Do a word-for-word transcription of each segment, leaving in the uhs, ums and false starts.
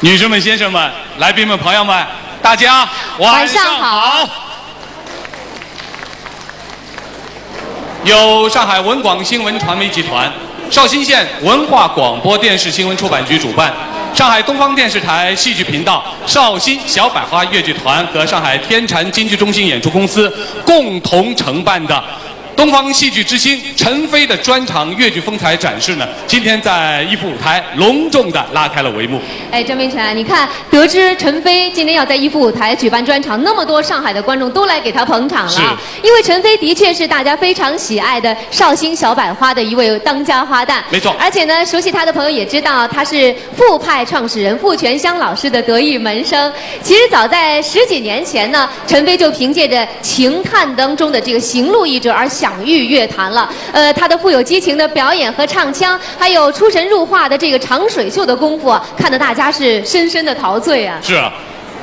女士们、先生们、来宾们、朋友们，大家晚上好。晚上好。由上海文广新闻传媒集团、绍兴县文化广播电视新闻出版局主办，上海东方电视台戏剧频道、绍兴小百花越剧团和上海天蟾京剧中心演出公司共同承办的东方戏剧之星陈飞的专场越剧风采展示呢，今天在逸夫舞台隆重地拉开了帷幕。哎，张明晨，你看，得知陈飞今天要在逸夫舞台举办专场，那么多上海的观众都来给他捧场了。是。因为陈飞的确是大家非常喜爱的绍兴小百花的一位当家花旦。没错。而且呢，熟悉他的朋友也知道，他是傅派创始人傅泉香老师的得意门生。其实早在十几年前呢，陈飞就凭借着《情探》当中的这个邢路一角而享誉乐坛了。呃，他的富有激情的表演和唱腔，还有出神入化的这个长水袖的功夫，看得大家是深深的陶醉啊。是啊，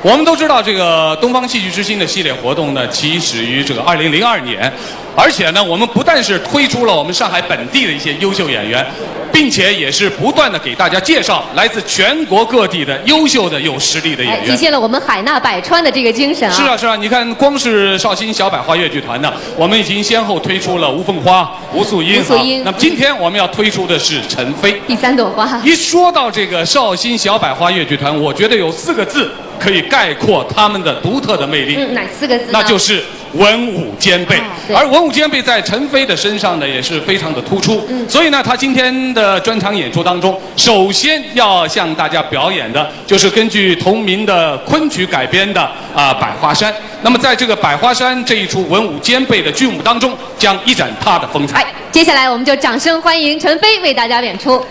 我们都知道这个东方戏剧之星的系列活动呢，起始于这个二零零二年。而且呢，我们不但是推出了我们上海本地的一些优秀演员，并且也是不断地给大家介绍来自全国各地的优秀的、有实力的演员。哎，体现了我们海纳百川的这个精神啊。是啊，是啊，你看，光是绍兴小百花越剧团呢，我们已经先后推出了吴凤花、吴素英啊。吴素英。那么今天我们要推出的是陈飞。第三朵花。一说到这个绍兴小百花越剧团，我觉得有四个字可以概括他们的独特的魅力。嗯，哪四个字呢？那就是文武兼备。啊，对。而文武兼备在陈飞的身上呢，也是非常的突出。嗯。所以呢，他今天的专场演出当中，首先要向大家表演的，就是根据同名的昆曲改编的，啊，《百花山》。那么在这个《百花山》这一出文武兼备的剧目当中，将一展他的风采。哎，接下来我们就掌声欢迎陈飞为大家演出。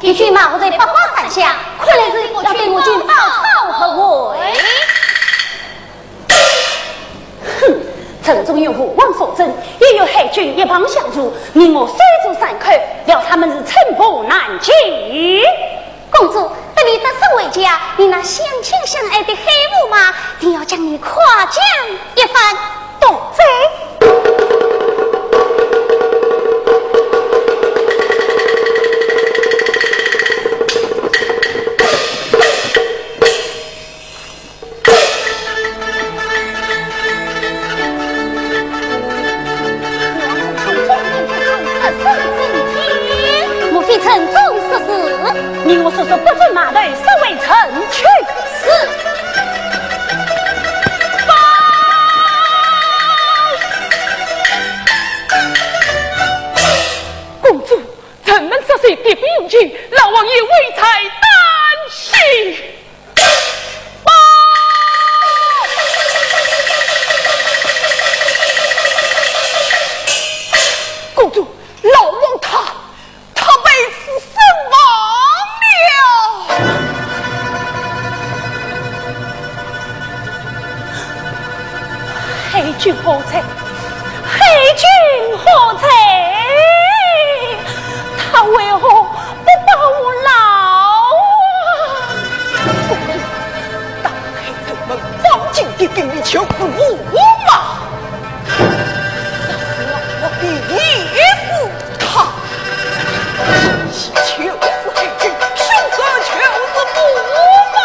一句骂我在八卦山下，看来是要对我进曹操后会。哼，城中有吴王坐镇，也有海军一旁相助，你我三族三口，料他们是寸步难及。公主，等你得胜回家，你那相亲相爱的海驸马，定要将你夸奖一番。多谢。 莫非城中失事？你我速速北镇码头，速回城去。是。报！公主，城门失守，敌兵云集，老王爷危在旦夕。 报！公主，老王他，他被刺身亡了。海军何在？海军何在？他为何 不报我老王。公主，打开城门，放进敌兵里，就是驸马。杀死老王的也是他，就是海军，凶手就是驸马。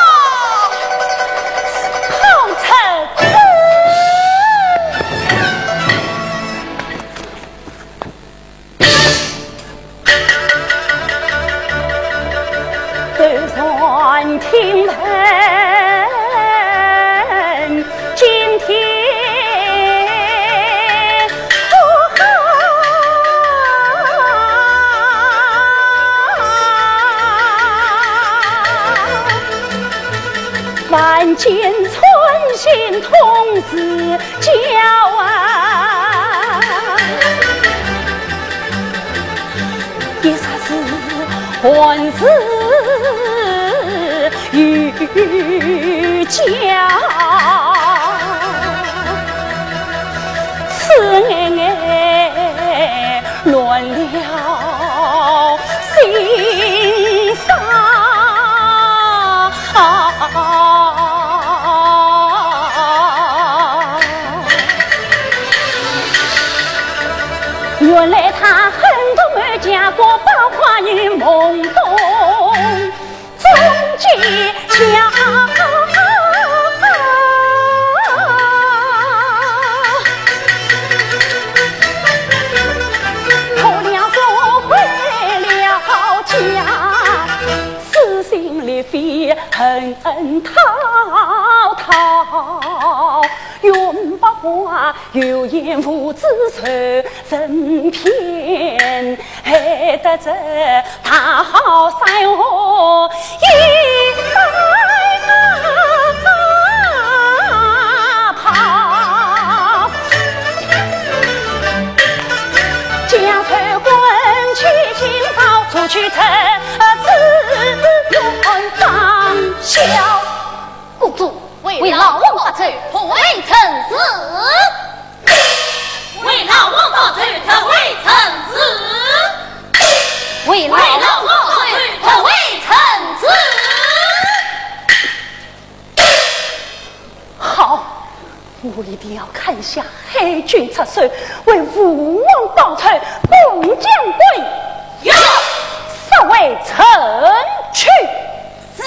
好贼子！ 断船听闻惊天呼号，万箭穿心痛似 叫啊，一霎时寒似雨浇，此眼眼乱了心伤。 原来他恨毒满家国，包括你懵懂中计较。破了国，毁了家，撕心裂肺，恨恨滔滔。 冤枉我有眼无珠受人骗，害得这大好山河一败跑。家仇滚起今朝，除去这子冤方消。 公主，为老王报仇，特为臣死。为老王报仇，特为臣死。为老王报仇，特为臣死。好，我一定要砍下海军贼首，为吴王报仇，共将归。有。速为臣去。是。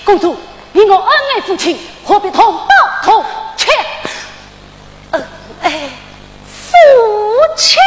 公主，你我恩爱夫妻，何必同刀同枪？恩爱夫妻？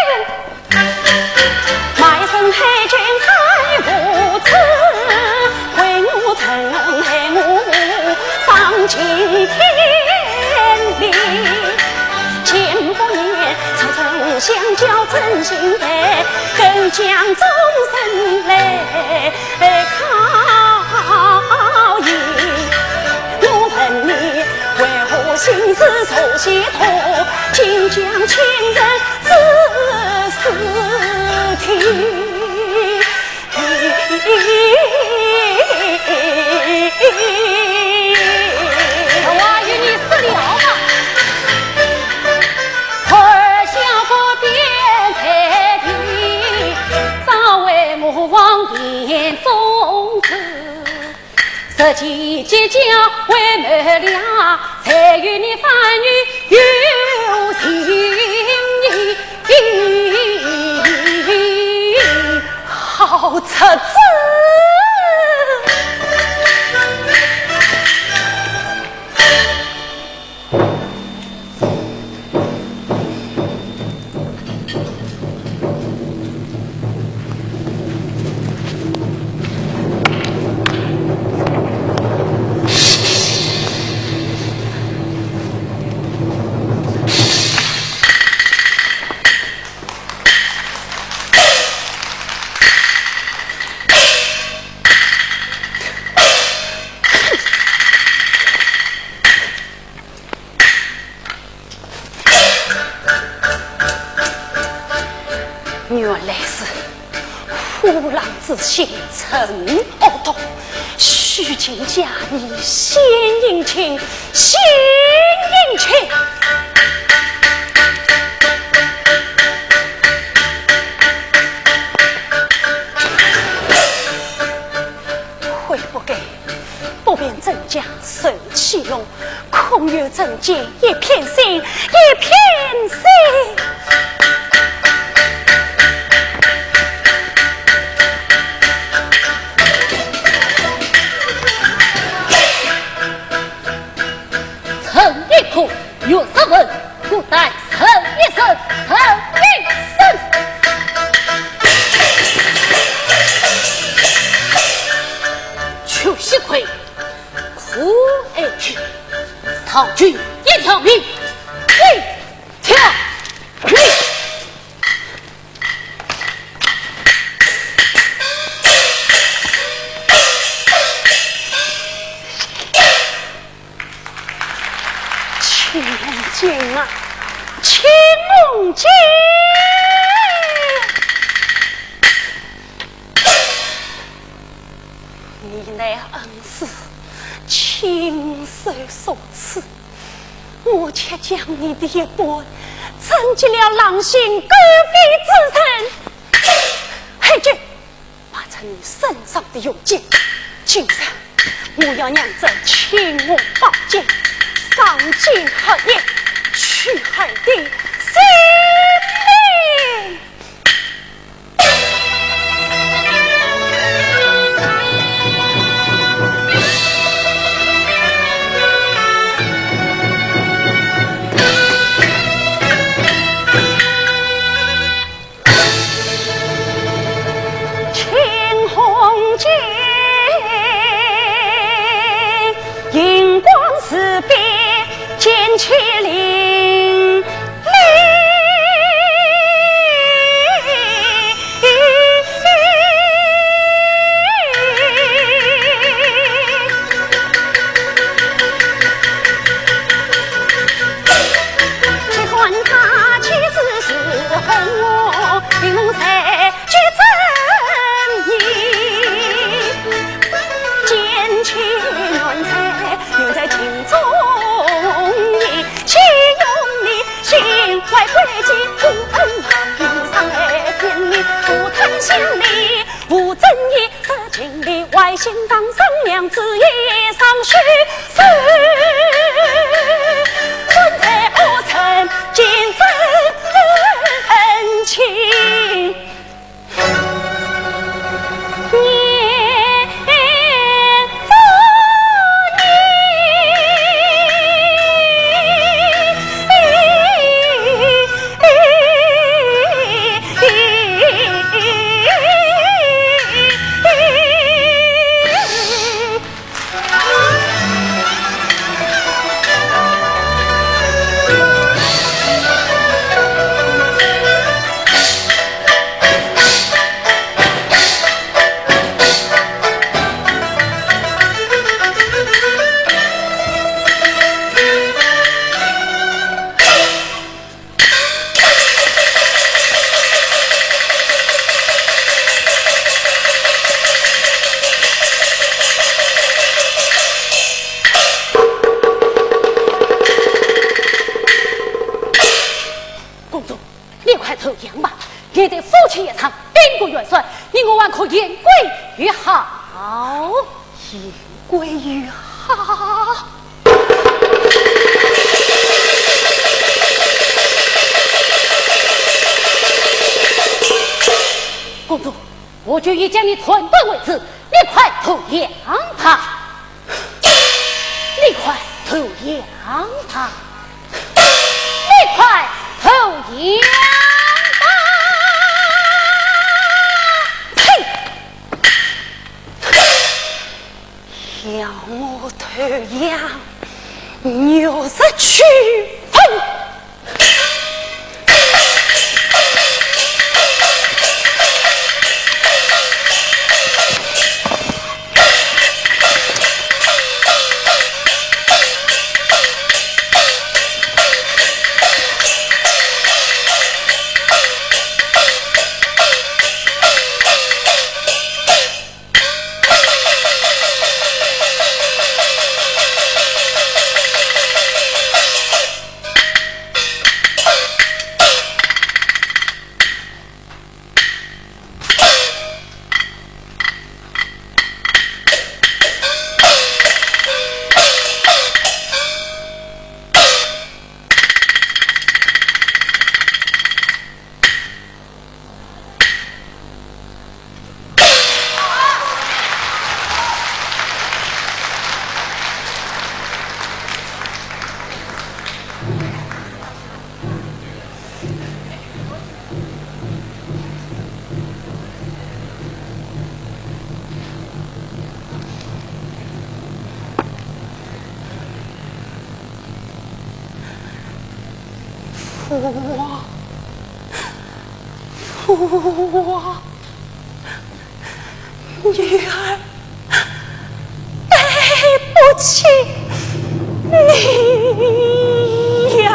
我与你私了吧。好侄子！原来是虎狼之心，陈恶毒，虚情假意，献殷勤，献殷勤。悔不该，不辨真假受欺騙， 空有成见一片心，一片心。陈一可有十分，不但陈一生，陈一生。邱喜魁， 可爱去，少君一条命，一条命。青龙剑啊，青龙剑！ 你乃恩师，亲手所赐，我却将你的一半，赠给了狼心狗肺之人。黑鬼，拔出你身上的勇气，今日我要让这青龙宝剑伤尽黑夜，取回你的性命。 青红剑，银光似笔，剑气凌投降吧，现在夫妻一场，兵不厌酸，你我还可言归于好。言归于好？公主，我决意将你断断为止，你快投降吧！你快投降吧！你快投降吧！呸！要我投降，玉石俱焚！父王，父王，女儿对不起你呀。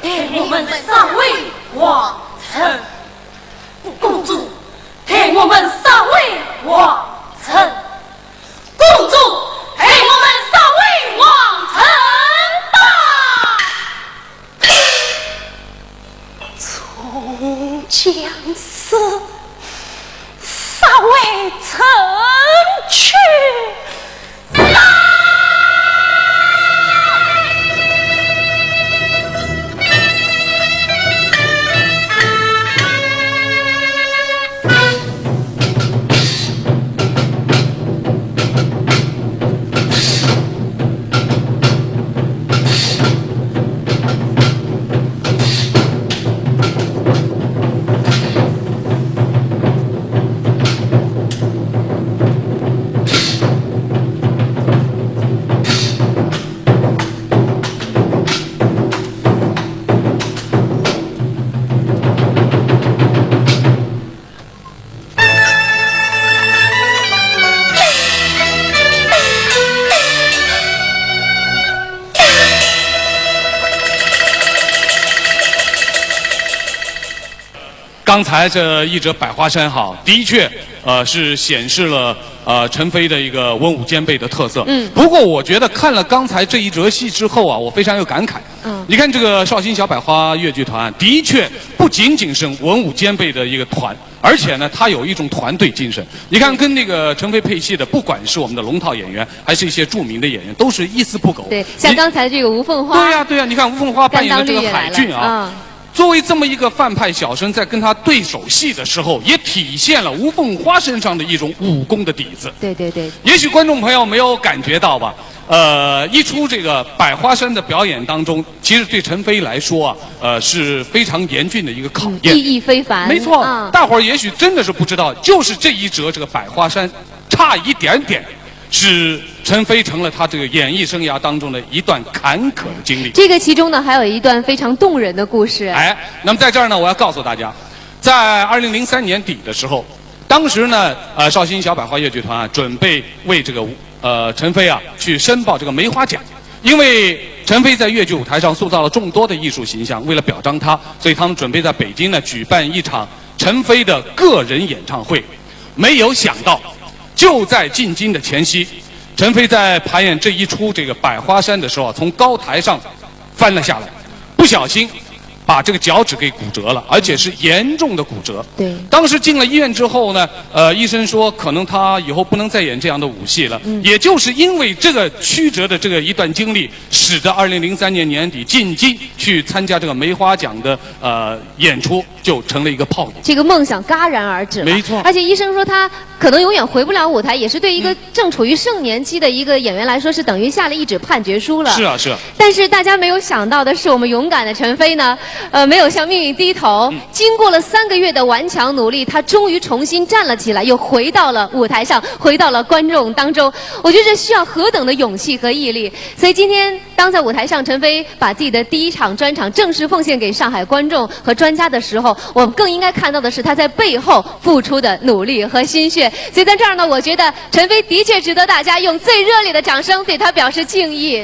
待我们三位王臣。公主，待我们三位王臣。公主，待我们三位王臣吧。众将士，发为臣去。刚才这一折百花衫哈，的确，呃，是显示了，呃，陈飞的一个文武兼备的特色。嗯。不过我觉得看了刚才这一折戏之后啊，我非常有感慨。嗯。你看这个绍兴小百花越剧团，的确不仅仅是文武兼备的一个团，而且呢，它有一种团队精神。你看，跟那个陈飞配戏的，不管是我们的龙套演员，还是一些著名的演员，都是一丝不苟。对，像刚才这个吴凤花，对呀，对呀，你看吴凤花扮演的这个海俊啊，担当力也来了。嗯。 作为这么一个反派小生，在跟他对手戏的时候，也体现了吴凤花身上的一种武功的底子。对，对，对。也许观众朋友没有感觉到吧，呃，一出这个百花衫的表演当中，其实对陈飞来说啊，呃，是非常严峻的一个考验。嗯，意义非凡。没错，嗯。大伙儿也许真的是不知道，就是这一折这个百花衫，差一点点 是陈飞成了他这个演艺生涯当中的一段坎坷的经历。这个其中呢，还有一段非常动人的故事。哎，那么在这儿呢，我要告诉大家，在二零零三年底的时候，当时呢，呃，绍兴小百花越剧团啊，准备为这个，呃，陈飞啊去申报这个梅花奖，因为陈飞在越剧舞台上塑造了众多的艺术形象，为了表彰他，所以他们准备在北京呢举办一场陈飞的个人演唱会。没有想到，就在进京的前夕，陈飞在排演这一出这个《百花山》的时候啊，从高台上翻了下来，不小心把这个脚趾给骨折了，而且是严重的骨折。对。当时进了医院之后呢，呃，医生说可能他以后不能再演这样的武戏了。嗯。也就是因为这个曲折的这个一段经历，使得二零零三年年底进京去参加这个梅花奖的呃演出，就成了一个泡影。这个梦想戛然而止了。没错。而且医生说他可能永远回不了舞台，也是对一个正处于盛年期的一个演员来说，是等于下了一纸判决书了。是啊，是啊。但是大家没有想到的是，我们勇敢的陈飞呢，呃，没有向命运低头。经过了三个月的顽强努力，他终于重新站了起来，又回到了舞台上，回到了观众当中。我觉得这需要何等的勇气和毅力。所以今天，当在舞台上，陈飞把自己的第一场专场正式奉献给上海观众和专家的时候，我们更应该看到的是他在背后付出的努力和心血。所以在这儿呢，我觉得陈飞的确值得大家用最热烈的掌声对他表示敬意。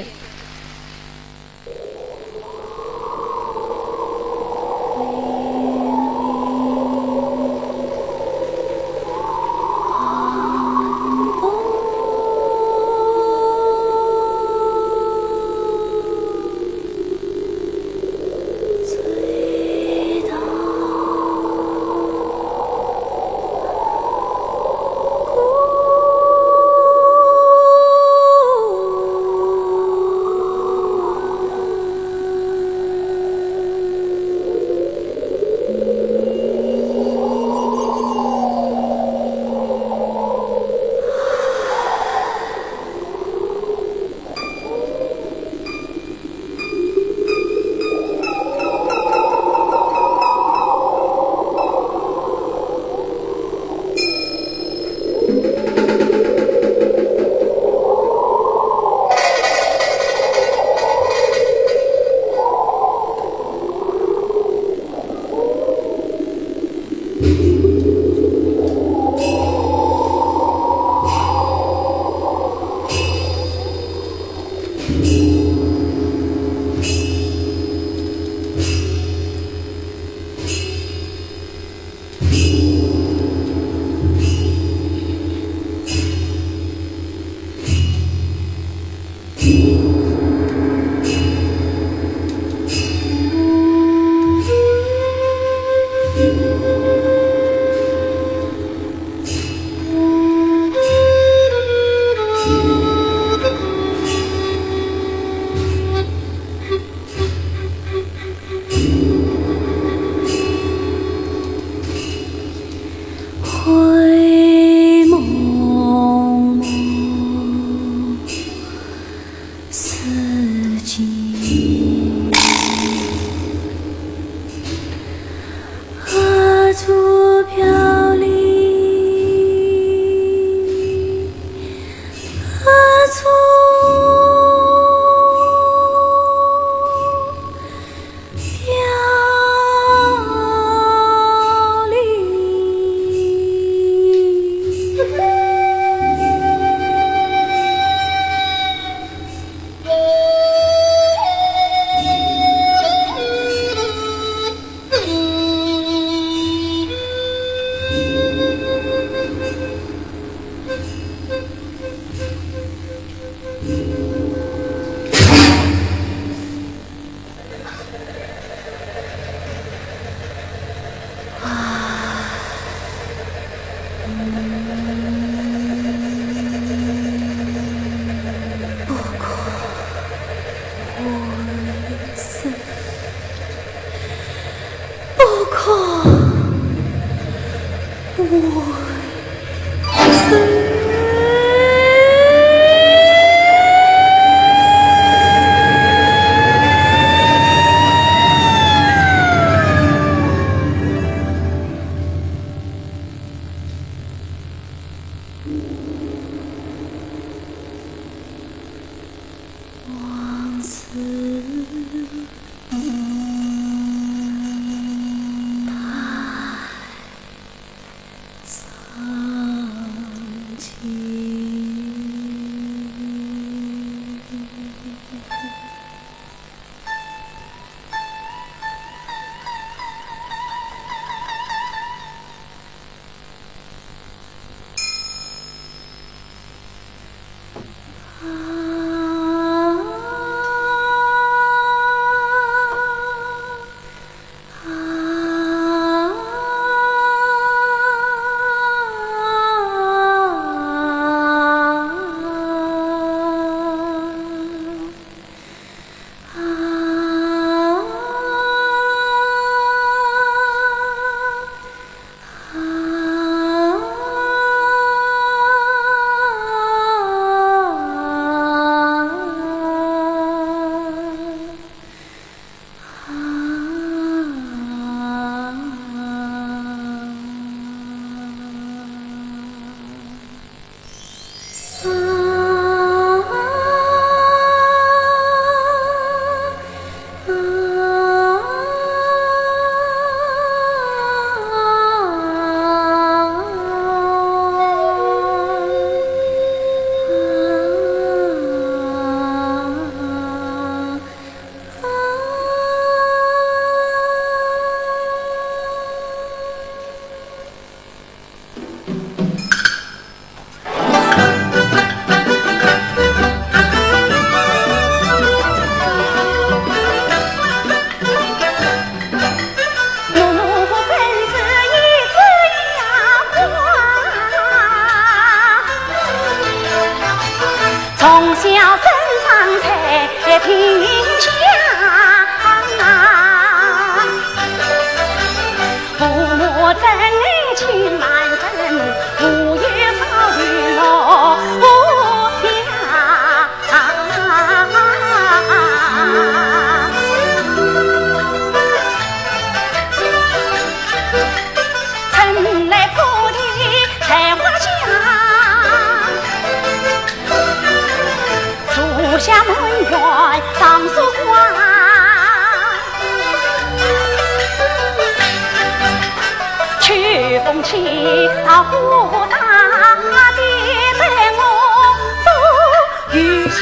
从小生长在贫家，父母真爱情蛮深，无意早与我分家。春来破地开花香，树下满园长树光。秋风起，稻禾打，地带我种雨下。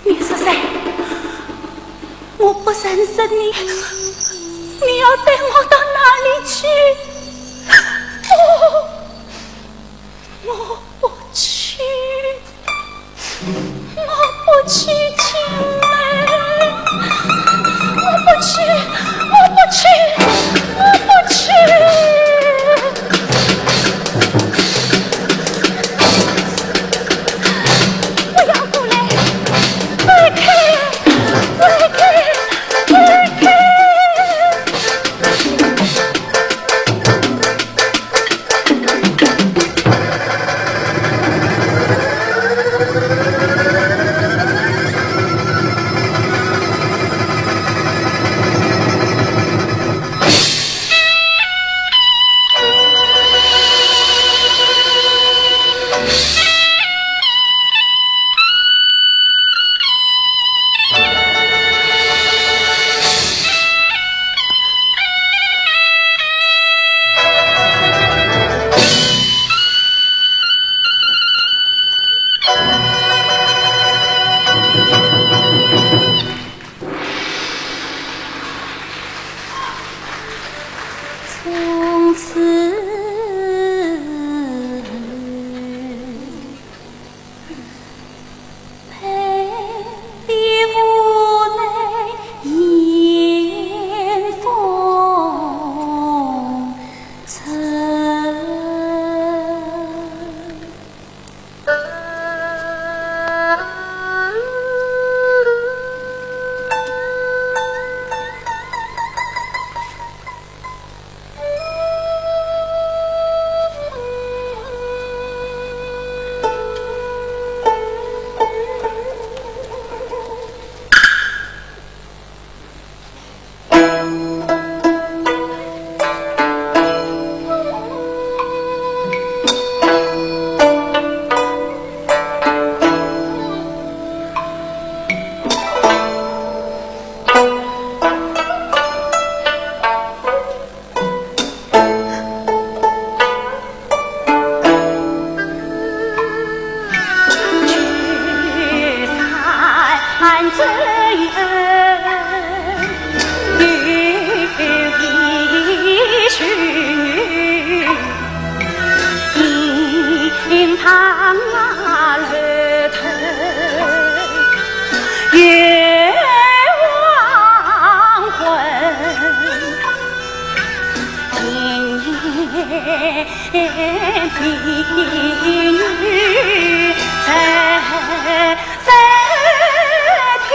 你是谁？我不认识你，你要带我到哪里去？不，我不去。 我不去青梅，我不去，我不去，我不去。不要过来，走开，走开，走开。看这人有一群银旁啊，楼头月黄昏，今夜 天地女在在天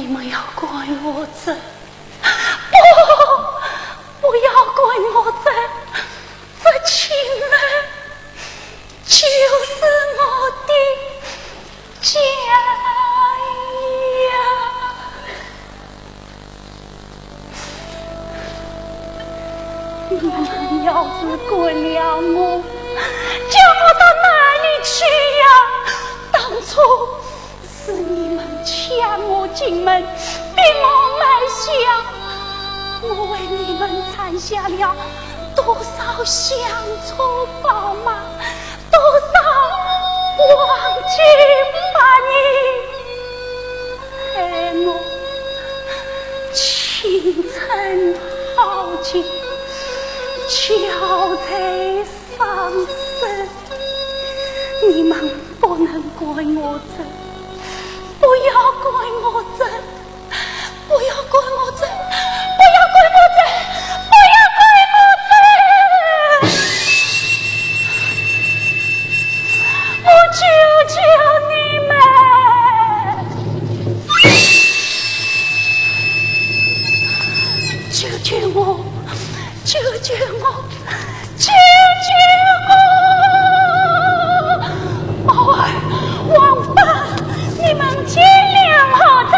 你们要赶我走，不，不要赶我走，这青楼就是我的家呀。你们要是赶了我，叫我到哪里去呀？当初 是你们抢我进门，逼我卖香，我为你们产下了多少香车宝马，多少黄金白银，害我青春耗尽，憔悴 伤神。你们不能赶我走，不要赶我走，不要赶我走，不要赶我走，不要赶我走！我求求你们，救救我！ 救救我！救救我！宝二、王八，你们进来好哉！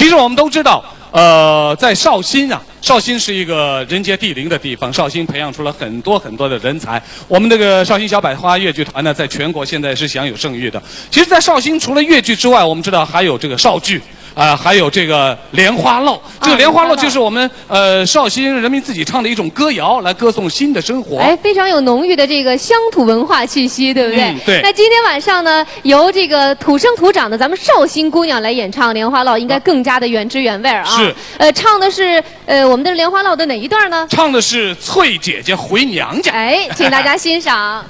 其实我们都知道，呃，在绍兴啊，绍兴是一个人杰地灵的地方，绍兴培养出了很多很多的人才。我们这个绍兴小百花越剧团呢，在全国现在是享有盛誉的。其实，在绍兴除了越剧之外，我们知道还有这个绍剧。啊，还有这个莲花落，这个莲花落就是我们，呃，绍兴人民自己唱的一种歌谣，来歌颂新的生活。哎，非常有浓郁的这个乡土文化气息，对不对？嗯，对。那今天晚上呢，由这个土生土长的咱们绍兴姑娘来演唱莲花落，应该更加的原汁原味儿啊。是。呃，唱的是，呃，我们的莲花落的哪一段呢？唱的是翠姐姐回娘家。哎，请大家欣赏。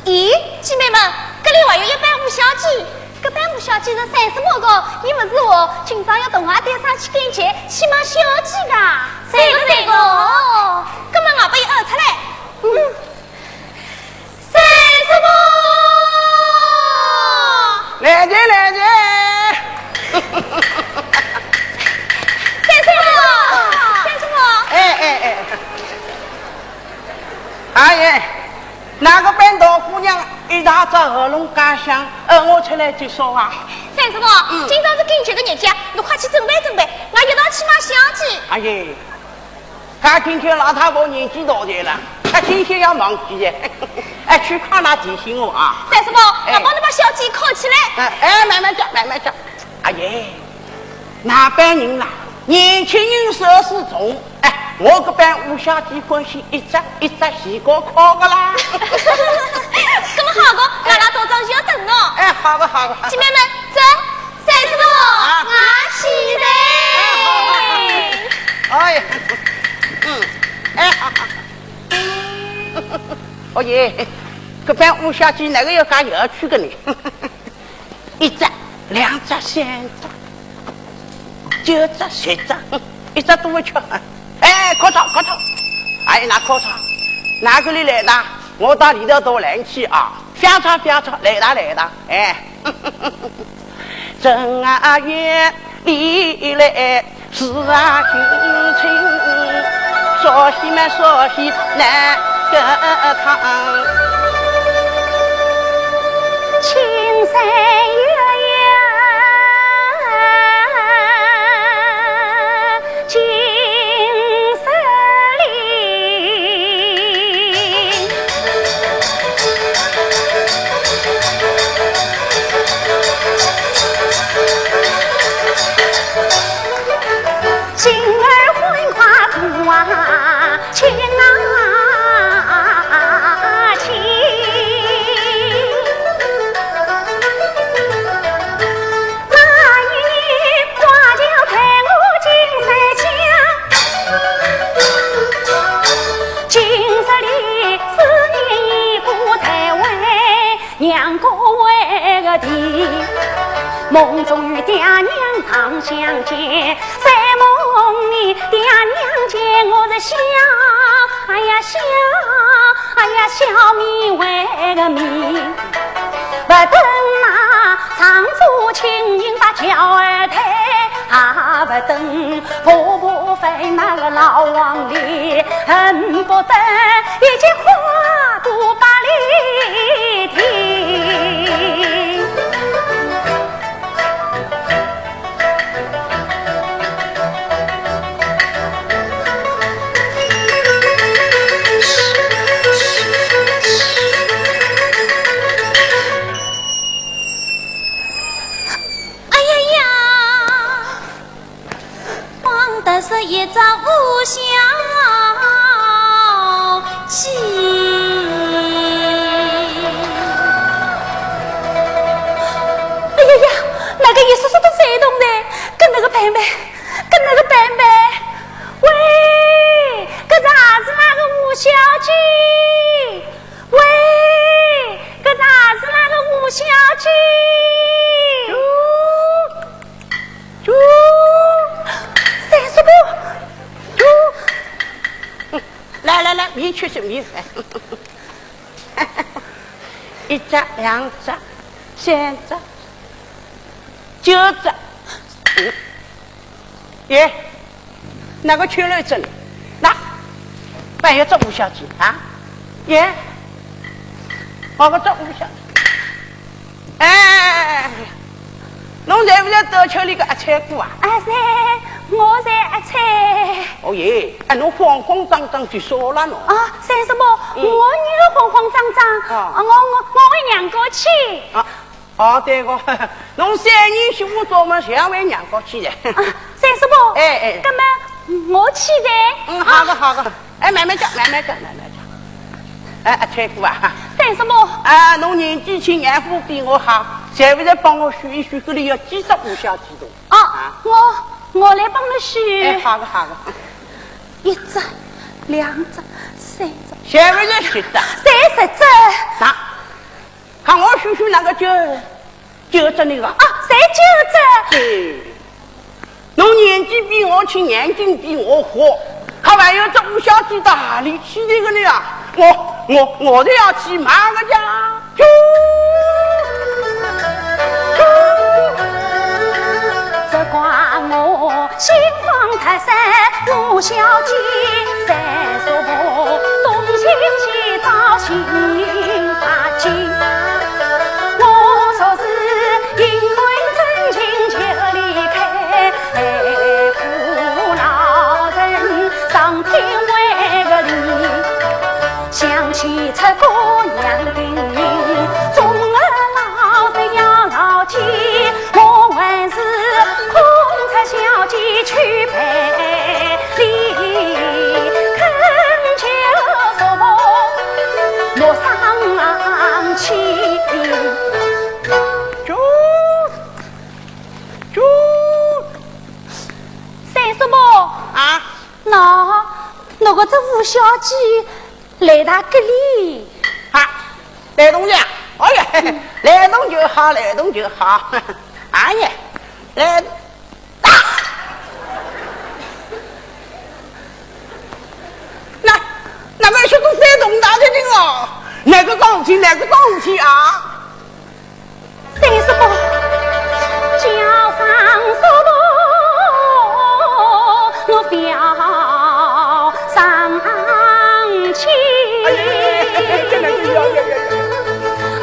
咦，姐妹们，搿里还有一班五小姐，搿班五小姐是三叔伯个，伊勿是哦，今朝要同我带上去见见，去买小姐个。三叔伯个？哦，搿么我拨伊喊出来。嗯。三叔伯！来哉，来哉。三叔伯，三叔伯。哎，哎，哎。哎呀， 那个半道姑娘一大早喉咙嘎响，喊我出来做啥啊？三叔伯，嗯。今朝是敬酒的日脚，侬快去准备准备，我一道去买香烟。哎呀，搿敬酒老太婆年纪大点了，吃敬酒要忘记耶。哎，去快拿提醒我啊。三叔伯，哎。我帮侬把香烟烤起来。哎，哎，慢慢叫，慢慢叫。哎呀， 那班人啦，年轻人少是重，哎，我搿班五小姐欢喜一只一只西瓜烤个啦。搿么好个，阿拉到庄就要等侬。哎，好个，好个。姐妹们，走，三叔伯，啊。我去嘞。哎，好，好，好。哎呀，嗯，哎，好，好，好。哦耶，搿班五小姐哪个要讲要去个呢？ 一只，两只，三只，九只，十只，一只都勿缺。哎，烤串，烤串，哎，拿烤串，拿搿里来啦，我到里头头来去啊，香串，香串，来啦，来啦，哎。正月里来 是啊，新春，烧喜嘛烧喜那个汤。青山月呀，金色里。 金儿欢快鼓啊，琴啊琴。那一年花轿陪我进山下，金色里思念已不在位。 娘过为个地，梦中与爹娘常相见，在梦里爹娘见我是笑，哎呀笑，哎呀笑眯为个眯，不等那常做亲人把轿儿抬，啊。婆婆烦那个老黄鹂，恨不得一记花都把你停。哎呀呀！ 光得是一只乌小鸡。哎呀呀，那个一束束都飞动的，跟那个板板，跟那个板板。喂，搿是还是那个乌小鸡？喂，搿是还是那个乌小鸡？ 哟，三叔伯，哟，来来来，米吃吃米饭。一只，两只，三只，九只。嗯，耶， 那个去了一只呢？那，万一只乌小鸡啊？耶，我个只乌小鸡。哎，侬在勿在德秋里个阿菜姑啊？啊，在，我在阿菜。哦耶，哎，侬慌慌张张去啥了侬？啊，三叔伯，嗯。我哪个慌慌张张？啊。啊，我，我，我会娘家去。啊。 哦，对个，侬三年媳妇做么，就要回娘家去的。啊，三叔伯，哎，哎。搿么我去的。嗯，好个，好个。哎，慢慢叫，慢慢叫，慢慢叫。哎，阿菜姑啊。三叔伯。啊，侬年纪轻，眼福比我好，侪勿得帮我许一许，搿里要几只乌小鸡头。哦，啊。我，我来帮侬许。哎，好个，好个。一只，两只，三只。侪勿得许只。三十只。啥？ 看我许许哪个九，九只那个。啊，侪九只。对，侬年纪比我轻，眼睛比我活，看还有只乌小鸡到哪里去的个呢啊？我，我，我都要去买个家。啾，啾。只怪我心慌太深，乌小鸡三叔伯，东寻西找寻 发紧。我说是因为真情就离开，苦老人上天为个你，想起这个娘的命，总儿老人要牢记，我还是空着小鸡去陪 你恳求什么莫伤心。啾，啾。三叔伯。啊？喏，喏，搿只乌小鸡来到搿里。啊，来动了。哎呀，来动就好，来动就好。哎呀，来 啊！那，那么是都翻动大的人哦，哪个讲起，哪个讲起啊？三叔伯，叫三叔伯，我不要生气。哎呀，真的是要，要，要，要。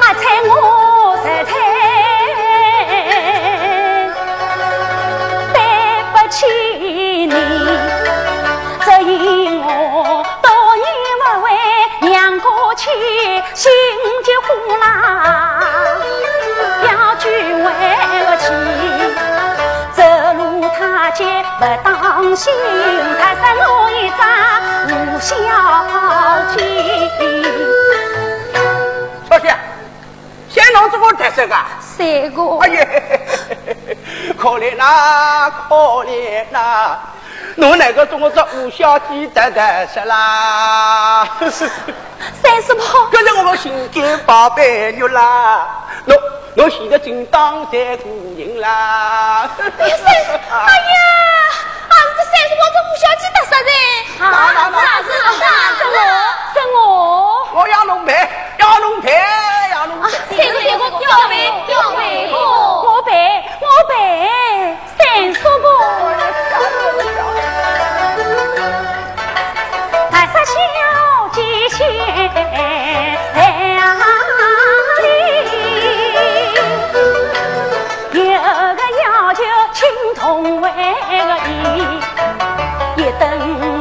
阿才我实在对不起你，只因我多年不回娘家去，心急火辣，要追回去。走路踏脚不当心，踏伤我一只乌小鸡。 小姐，先弄这个特色啊？三个。哎呀，可怜呐，可怜呐，侬哪个中国这乌小鸡得得是啦？三叔伯。跟着我们心肝宝贝玉啦，侬，侬喜得正当在姑娘啦。哎呀，三叔，哎呀，啊，是三叔伯这乌小鸡得杀的。啊，是啊，是啊，是啊，是我，是我。我要侬赔， 要侬赔，要侬赔。啊，三叔伯，要赔，要赔。我赔，我赔，三叔伯。为个伊，一等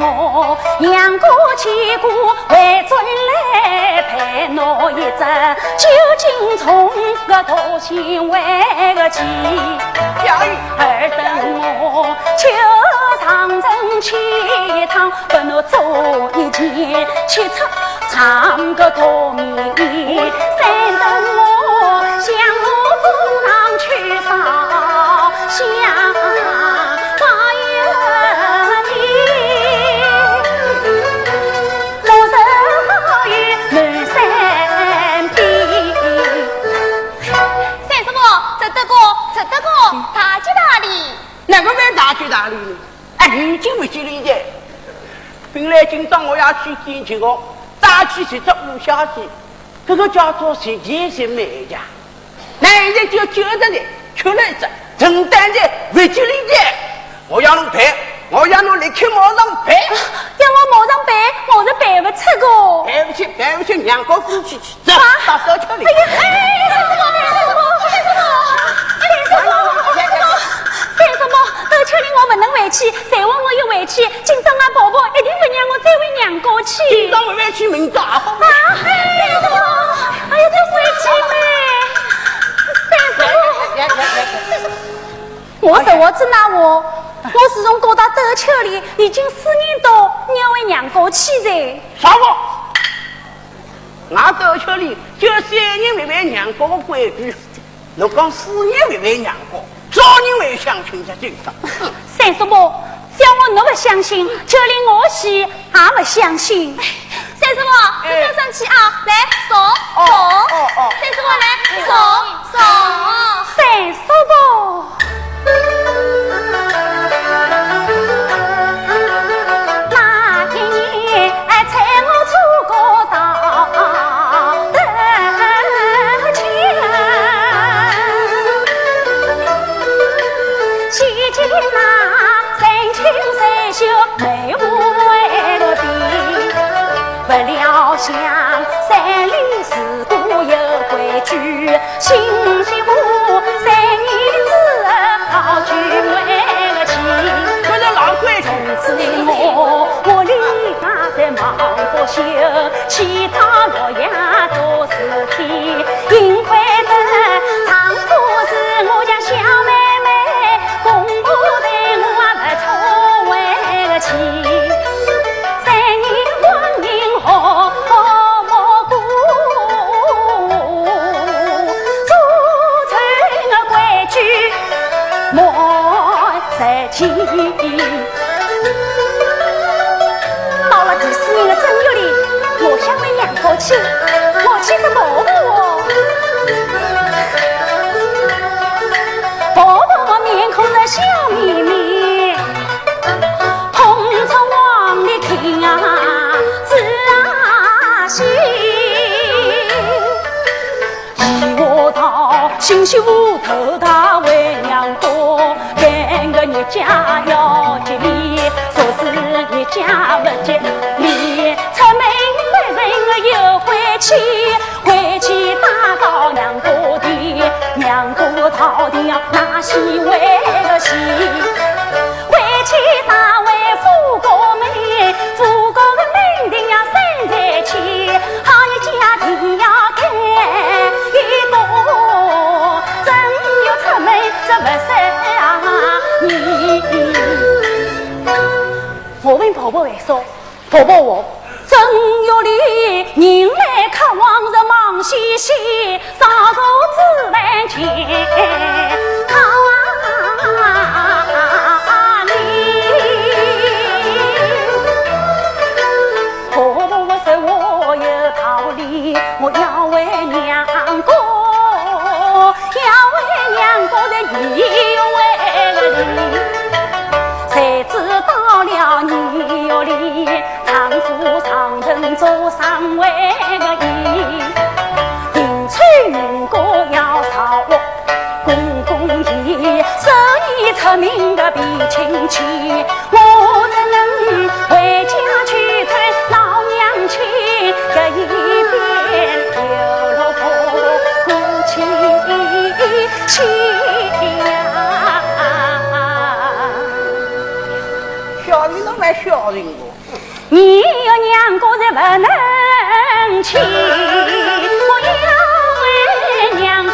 我娘家起过回转来陪侬一只，究竟从个多心为个急。二等我就上阵去一趟，不能做一件去出 唱个歌名，三等我想我府上去烧香拜一年，我是好有满山遍。三叔母，值得个，值得个，大吉大利。哪个蛮大吉大利呢？ 哎，已经勿吉利哉。本来今朝我要去见结个，早起去只乌鸦子，搿个叫做实在是美呀。那现在就觉得呢，吃了一只，真当的勿吉利哉。我要侬赔，我要侬立刻马上赔。要我马上赔，我是赔勿出个。赔勿起，赔勿起，娘家夫妻去。 走，到兜吃里。哎呀，哎，三叔母，三叔母，三叔母，三叔母，三叔母，兜吃里我勿能回去，再话我一回去，今朝俺婆婆一定勿让我再回娘家去。今朝勿回去，明朝也勿回去。啊，哎，三叔母，哎呀，再回去呗，三叔母，三叔母。我实话实拿话，我自从嫁到兜吃里，已经四年多，没回娘家去哉。啥话？ 俺兜吃里就三年没回娘家个规矩，侬讲四年没回娘家，啥人会相信这真个？三叔母，叫我侬勿相信，就连我死也勿相信。三叔母，哎。不要生气啊，来，坐，哦，坐。哦，哦。三叔母，来，坐，坐。三叔母。 那一年，哎，在我祖国到得去，期间那人亲水秀，美无为个比。不料想山里事故有规矩， 新媳妇三年之后好聚回个去。我说老鬼，从此我屋里家在忙不休，起早落夜做事体，幸亏得丈夫是我家小妹妹，公婆对我也不错为个去。 三年光阴好好过，祖宗的规矩莫忘记。到了第四年的正月里，我想回娘家去，我去找婆婆哦。婆婆面孔是笑眯眯， 捧着黄梨听啊，子啊喜。一话到新媳妇头大为娘家，干个日脚要吉利，说是日脚不吉利，出门不顺又回去， 回去打到娘家的，娘家到底要拿西为个西。回去打回夫家门，夫家的门庭要三才去，好日脚定要开一个，正月出门这不是啊你。我问婆婆为啥？ 婆婆话，正月里人来客往是忙兮兮，少坐子饭前靠啊哩。婆婆说话有道理，我要回娘家，要回娘家的你又为个哩。谁知到了二月里， 丈夫上任做上位个伊，迎娶云姑要朝屋，公公伊生意出名个比亲戚，我怎能回家去看老娘亲？这一边又落不过去去呀。你有娘家是不能去，我要为娘家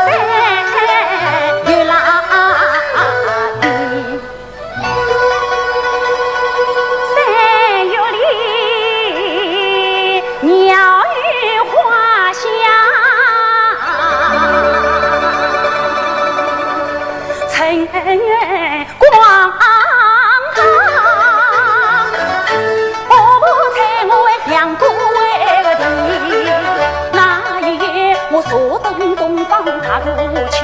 三月里，三月里，鸟语花香。 春光，婆婆在我娘家的地，那一夜我坐等东方大鼓去，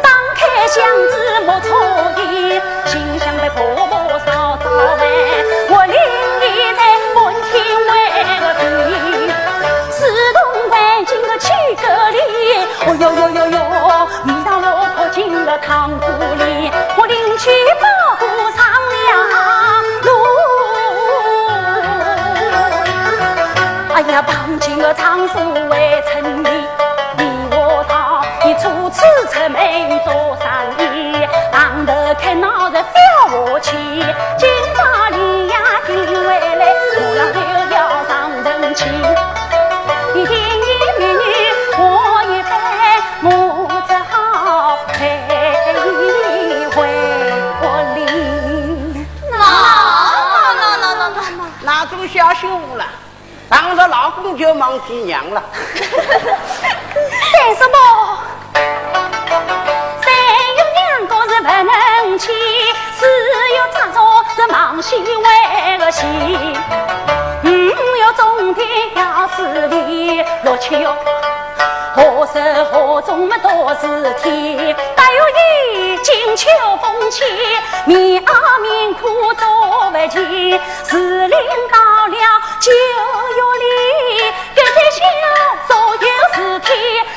打开箱子莫错意，心想被婆婆烧着饭，我淋雨在满天为个地，自动环境的起个里，哦哟哟哟哟。 你到我婆家的堂屋里，我领取包裹上了路。哎呀，旁边的丈夫未曾理，你我道，你初次出门做生意，当头看闹热 不要我去，今朝你呀，你回来，我要又要上人去。你听你命令我一番，我只好退回屋里。喏，喏，喏，喏，喏，喏。那种小媳妇了。 当着老公就忘记娘了。三叔母，三月娘家是不能去，四月丈夫是忙西为个西。五月种田要思里，六七月 何时何种么多事体，八月已经秋风起，棉袄棉裤做不齐，时令到了九月里，别在小所有事体，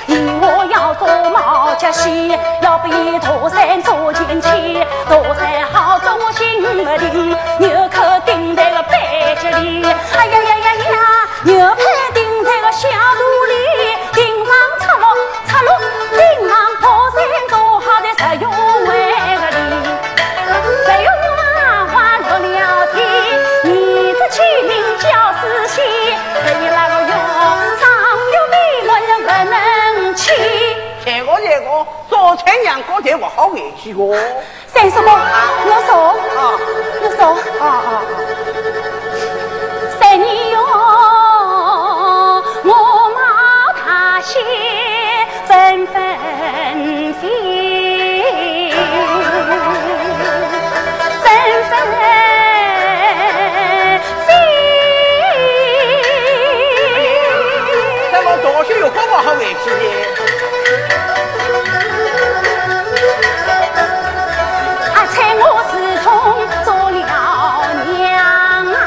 你我要做毛家戏，要比大山做前期，大山好做我心不定，牛口顶在个背脊里，哎呀呀呀呀！ 牛排顶在个小肚里，顶上赤佬，赤佬顶上高山，做好的十月为个里。十月月光落了天，你这清明叫是喜，十一那个月，上有美人不能去。这个这个，做菜娘家才不好回去哦。 三叔母，我说，啊。我说，啊，啊，啊。三年哟，我冒大雪纷纷飞，纷纷飞。哎，这个东西有这么好回去的？ 啊，在我自从做了娘啊，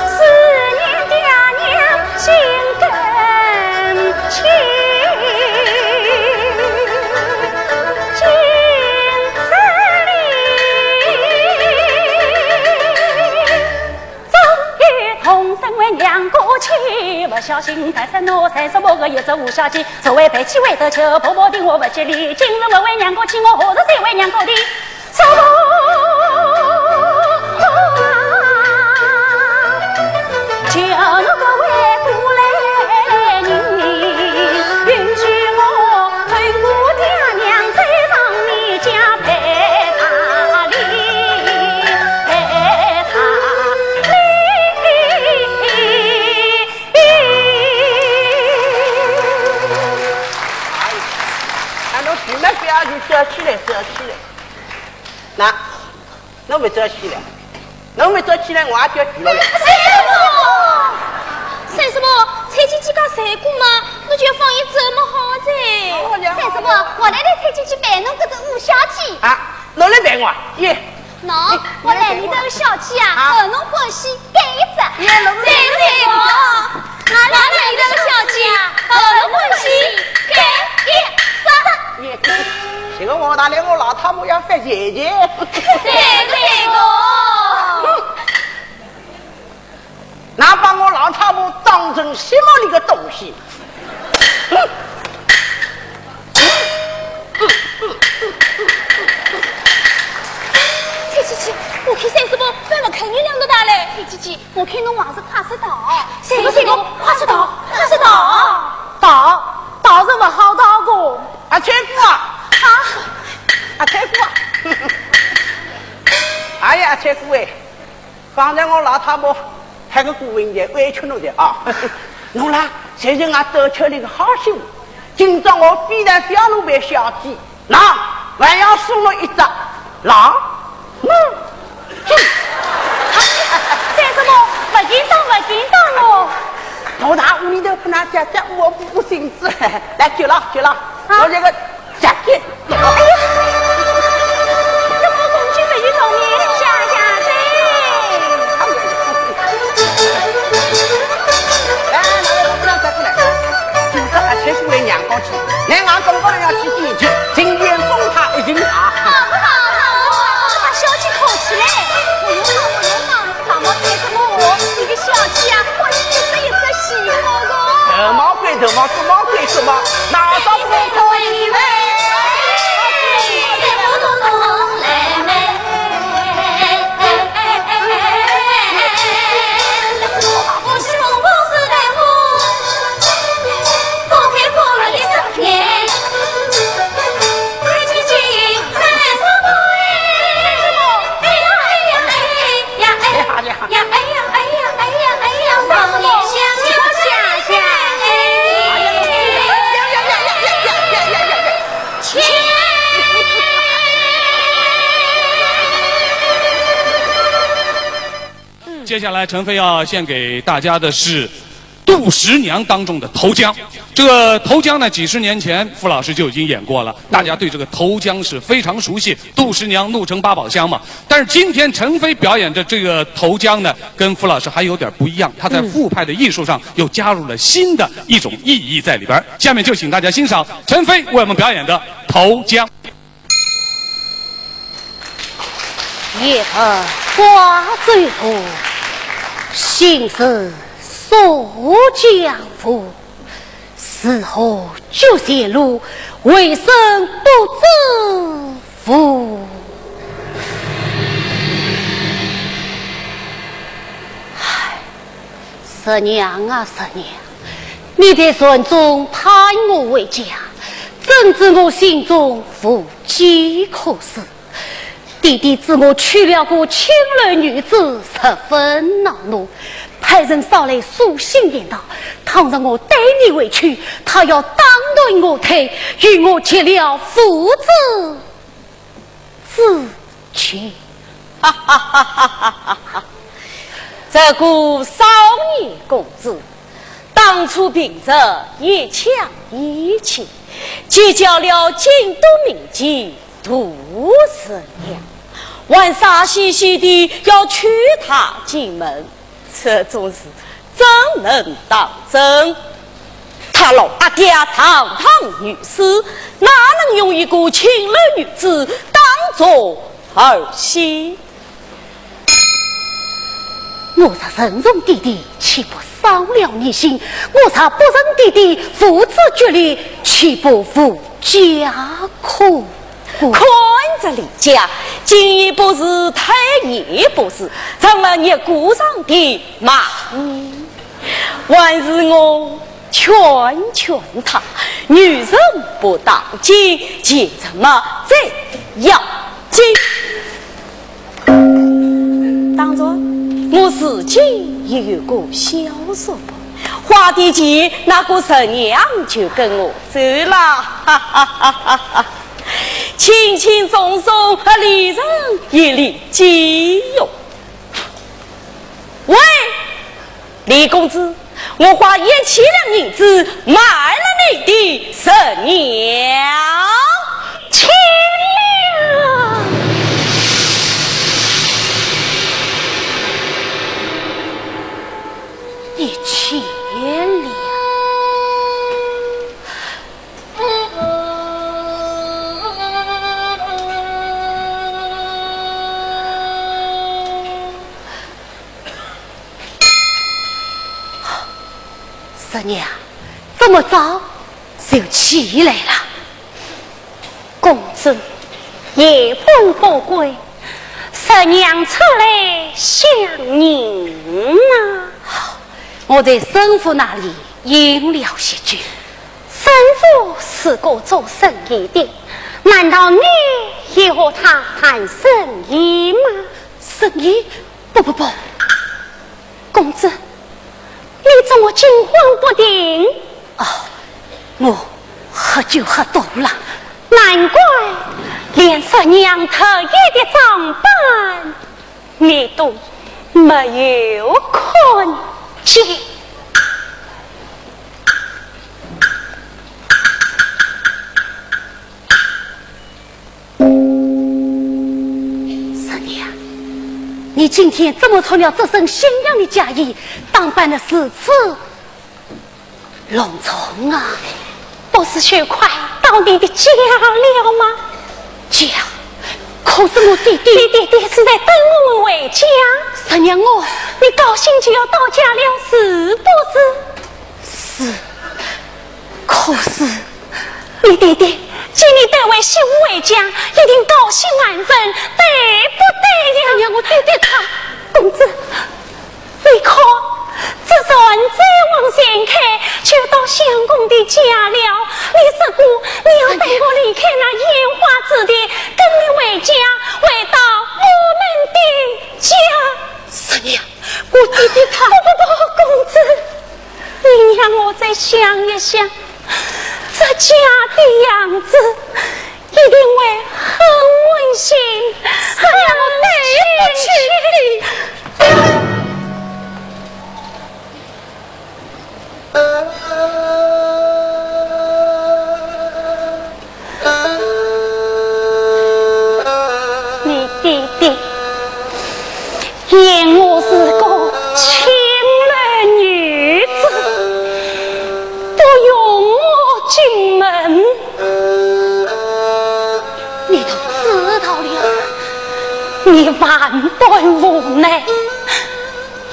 思念爹娘心更急。今日里，终于动身回娘家去，不小心踏上那三叔母个一只无下去。 所谓白起回头就婆婆的我不吉利，今日我回娘家去，我何日再回娘家的？叔母啊，求侬个回过来人，允许我陪我爹娘再上你家陪她哩，陪她哩。 哎，那侬举么不要紧，走起来，走起来。那，侬勿走起来，侬勿走起来，我也就举了来。三叔母，三叔母，蔡姐姐讲谁过嘛，侬就放伊走么好哉。好呀。三叔母，我来来蔡姐姐陪侬搿只五小姐。啊，侬来陪我啊？耶。 喏，我来里头个小姐啊，啊。合侬欢喜，拣一只。耶，侬再来一个。我来里头个小姐啊，合侬欢喜，拣一只。耶，这个王大娘，我老太婆要发脾气。再来一个。 那把我老太婆当成什么一个东西？去去去，我我看侬还是快些逃。是不是侬快些逃？快些逃！逃？逃什么好逃个？阿七姑啊！啊！阿七姑啊！哎呀，阿七姑哎，刚才我老太婆喊个顾文杰委屈侬的啊。侬啦，现在俺得出了一个好消息，今朝我非但叫侬别小气， 狼，还要送侬一只狼。嗯，嗯。三叔母，勿应当，勿应当哦。大大屋里头不拿家家，我不不行子。来，去了，去了。啊？我这个家给。哎呀，那我公鸡没有找你，家家的。哎，来，来，来，不要再过来。今朝阿七姑来娘家去。 乃俺公公要去点酒，今天送他一斤茶。好不好？好不好？把小姐客气嘞。我有话，我有话，大毛三叔母，你个小姐啊，我一直一直喜欢我。大毛鬼，大毛，大毛鬼什么？哪桩不可以嘞？接下来，陈飞要献给大家的是《杜十娘》当中的投江。这个投江呢，几十年前傅老师就已经演过了，大家对这个投江是非常熟悉。《杜十娘》怒沉八宝箱嘛，但是今天陈飞表演的这个投江呢，跟傅老师还有点不一样，他在嗯。傅派的艺术上又加入了新的一种意义在里边儿。下面就请大家欣赏陈飞为我们表演的投江。 夜半瓜洲河，行人溯江浮。如何觉前路，为生不知苦。唉，十娘啊，十娘，你在船中盼我回家，怎知我心中无 计可施。爹爹知我娶了个青楼女子，十分恼怒，派人捎来书信言道，倘若我带你回去，他要打断我腿，与我绝了父子之情。哈哈哈哈哈哈！这个少年公子， 当初凭着一腔义气，结交了京都名妓杜十娘，还傻兮兮地要娶她进门，这种事怎能当真？他老阿爹堂堂御史，哪能用一个青楼女子当作儿戏？ 我若认从爹爹，岂不伤了你心？我若不认爹爹，父子决裂，岂不无家可归？看这李家，今也不是，退也不是，成了你姑丈的骂名。还是我 劝劝他，女人不当家，钱什么最要紧。当然，我自己也有个小叔伯，花点钱，那个十娘就跟我走了，哈哈哈哈哈。轻轻松松，和李人一离间哟。喂， 李公子，我花一千两银子买了你的十娘。千两！一千两！ 十娘，这么早就起来了？公子，夜半不归，十得娘出来相迎啊。我在生父那里饮了些酒。生父是个做生意的，难道你也和他谈生意吗？生意？不不不。公子，你怎么惊慌不定？哦，我喝酒喝多了。难怪，连说娘特意的装扮，你都没有看见。十娘，你今天怎么穿了这身新样的嫁衣，打扮得如此隆重啊？不是就快到你的家了吗？家？可是我爹爹……你爹爹是在等我们回家。十娘，我……你高兴就要到家了，是不是？是，可是……你爹爹，请你带位媳妇回家，一定高兴万分，对不对呀？十娘，我爹爹他……公子，你看，这船再往前开，就到相公的家了。你说过，你要带我离开那烟花之地，跟你回家，回到我们的家。十娘，我爹爹他……不不不，公子，你让我再想一想，这家的样子一定会很温馨，十娘，我对不起你。你爹爹嫌我是个青楼女子，不容我进门。你都知道了。你万般无奈，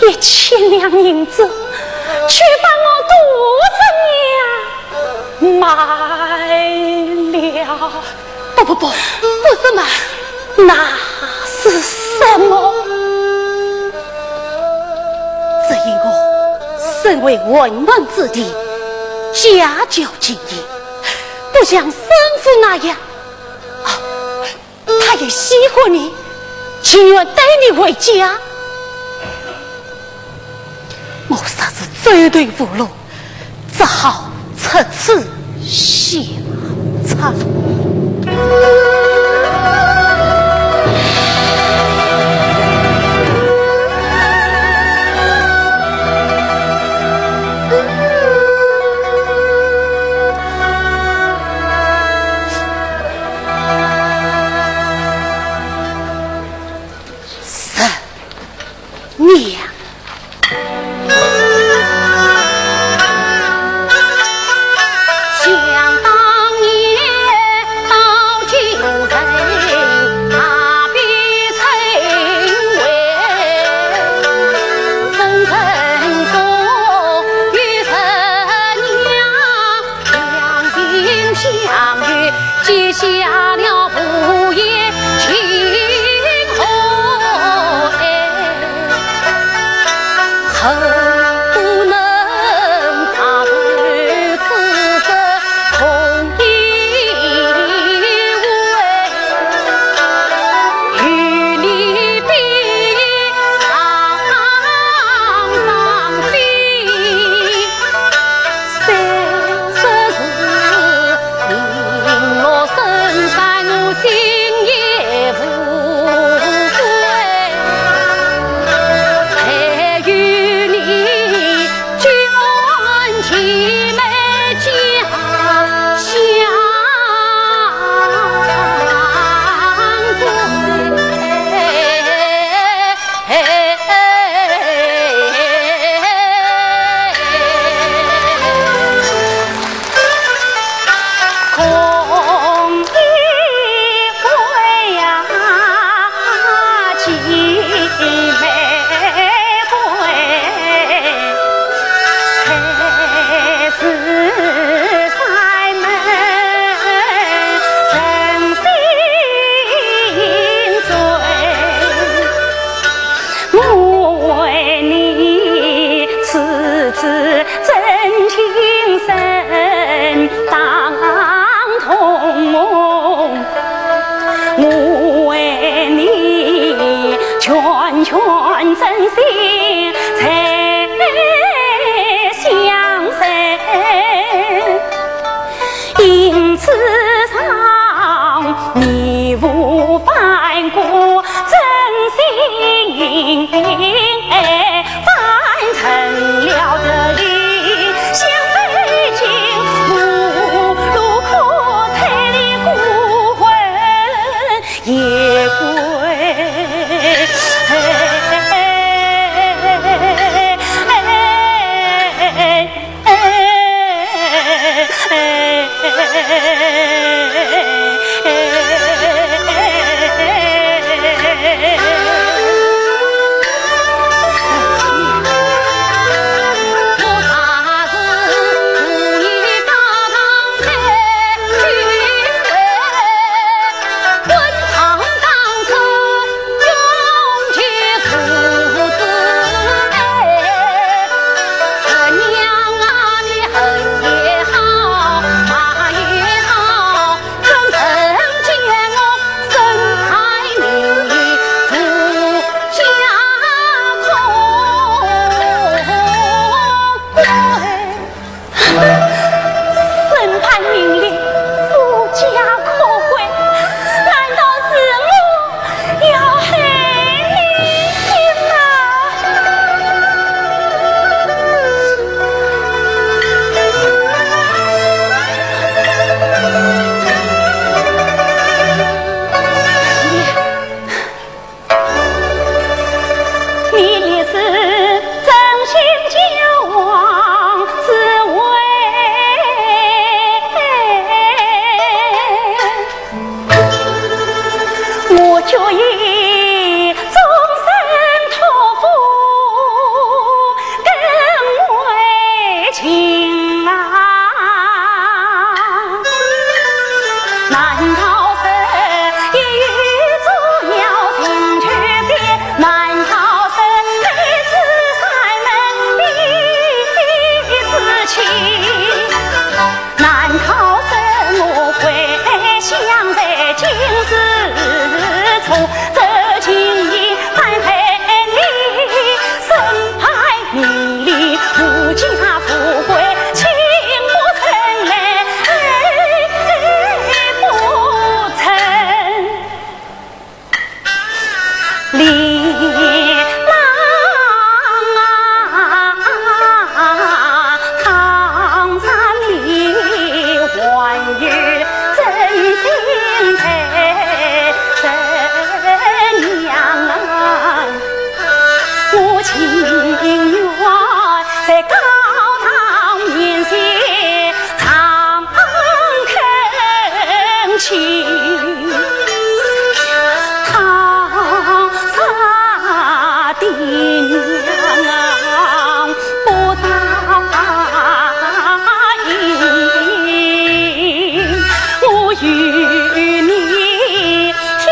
一千两银子，却把我杜十娘卖了。不不不，不是卖……那是什么？只因我身为寒门子弟，家教敬严，不像生父那样……啊， 他也喜欢你，情愿带你回家。我实在走投无路，只好出此下策。 十娘。想当年到今日，踏遍春回，人生中有十娘， 两情相悦，结下了无言情何爱，恨不能白头此生同依偎。与你比，沧桑飞。 三十日，零落深山无心难逃生，一语作鸟情趣变。难逃生，你是山门边之妻。难逃生，我回乡在今日中。这情意反害你，身败 名裂，无家无归，情不成，泪不成。李郎啊，倘若你还有真心待人娘啊， 我情愿在高堂面前常恳求，倘若爹娘不答应，我与你天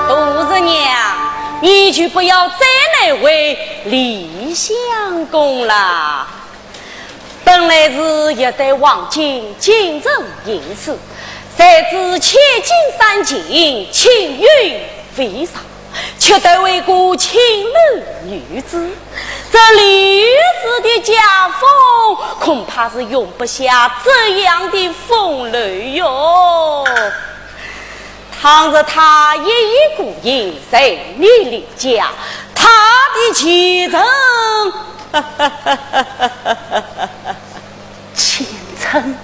杜十娘，你就不要再难为李相公了。本来是欲对王景进城应试，谁知千金山前，青云飞上，却得为个青楼女子。这李氏的家风，恐怕是容不下这样的风流哟。 倘若他一意孤行，随你离家，他的前程，前程？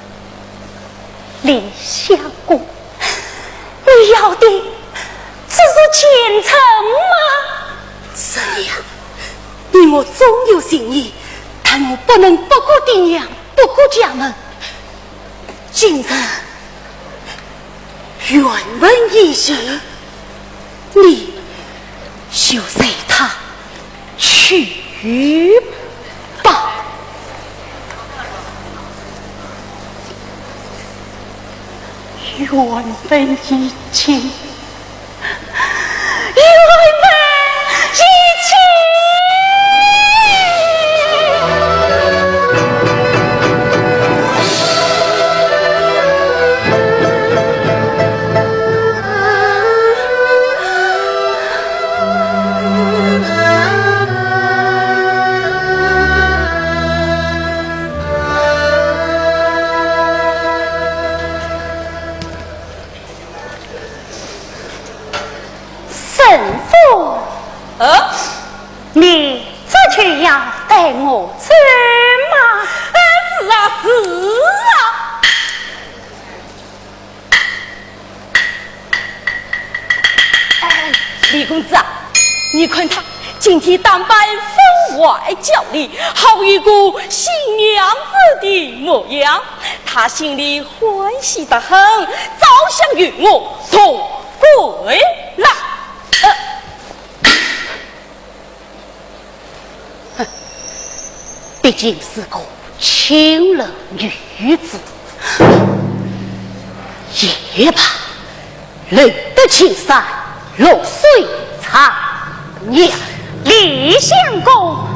李相公，你要的只是前程吗？十娘，你我终有情义，但我不能不顾爹娘，不顾家门。今日 愿闻一谢，你就随他去吧。愿闻一谢。 沈父，呃？你这就要带我走吗？呃，是啊，是啊。哎，李公子啊，你看她今天打扮分外娇丽，好一个新娘子的模样。她心里欢喜得很，早想与我同归啦。呃， 哼，毕竟是个青楼女子，也罢，留得青山绿水长呀。李相公，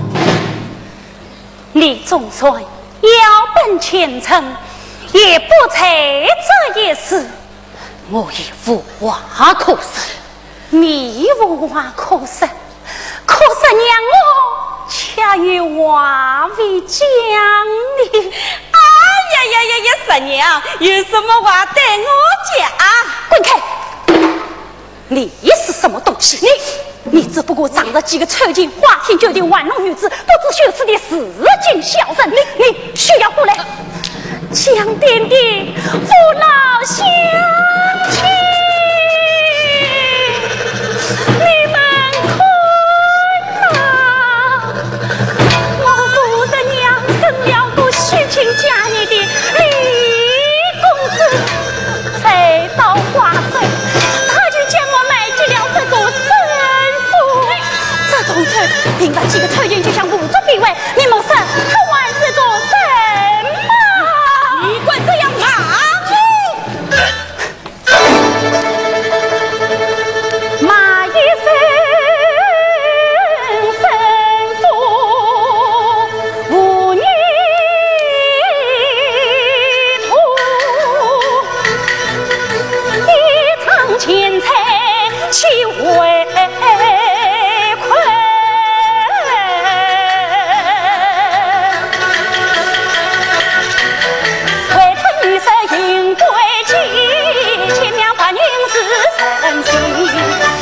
你总算要奔前程，也不在这一时。 我也无话可说。你无话可说，可是让我却有话未讲呢。哎呀呀呀呀，十娘，有什么话对我讲？滚开！你是什么东西？你，你只不过仗着几个臭钱花天酒地玩弄女子，不知羞耻的市井小人。你，你休要过来！ 江边的父老乡亲。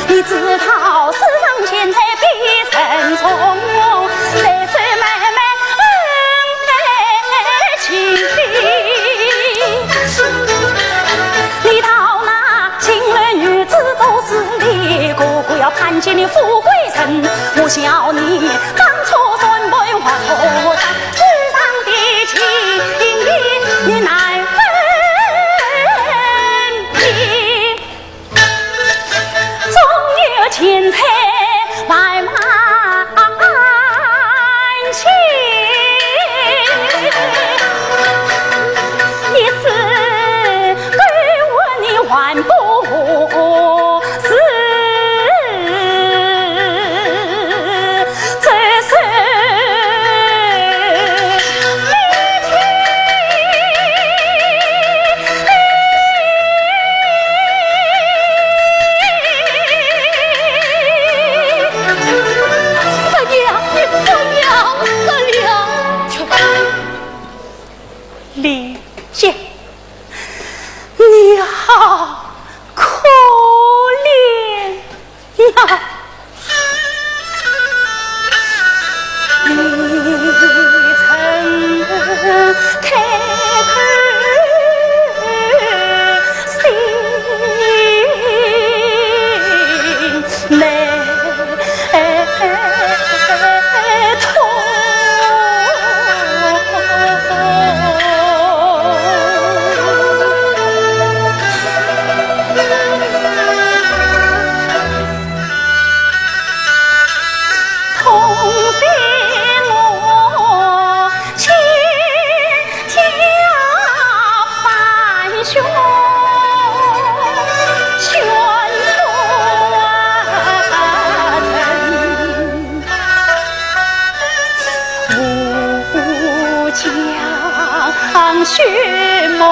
你知道世上钱财比人重，岁岁慢慢恩情。你道那青楼女子都势利，个个要攀进你富贵人。我笑你当初算盘滑错账，世上的情义你难分清。 总有千财万万千。一世够问你还不是，这是 十两，你不要十两。李姐，你好可怜呀。你曾开口心难 痛。痛得我千 家翻胸，宣传人无讲血梦。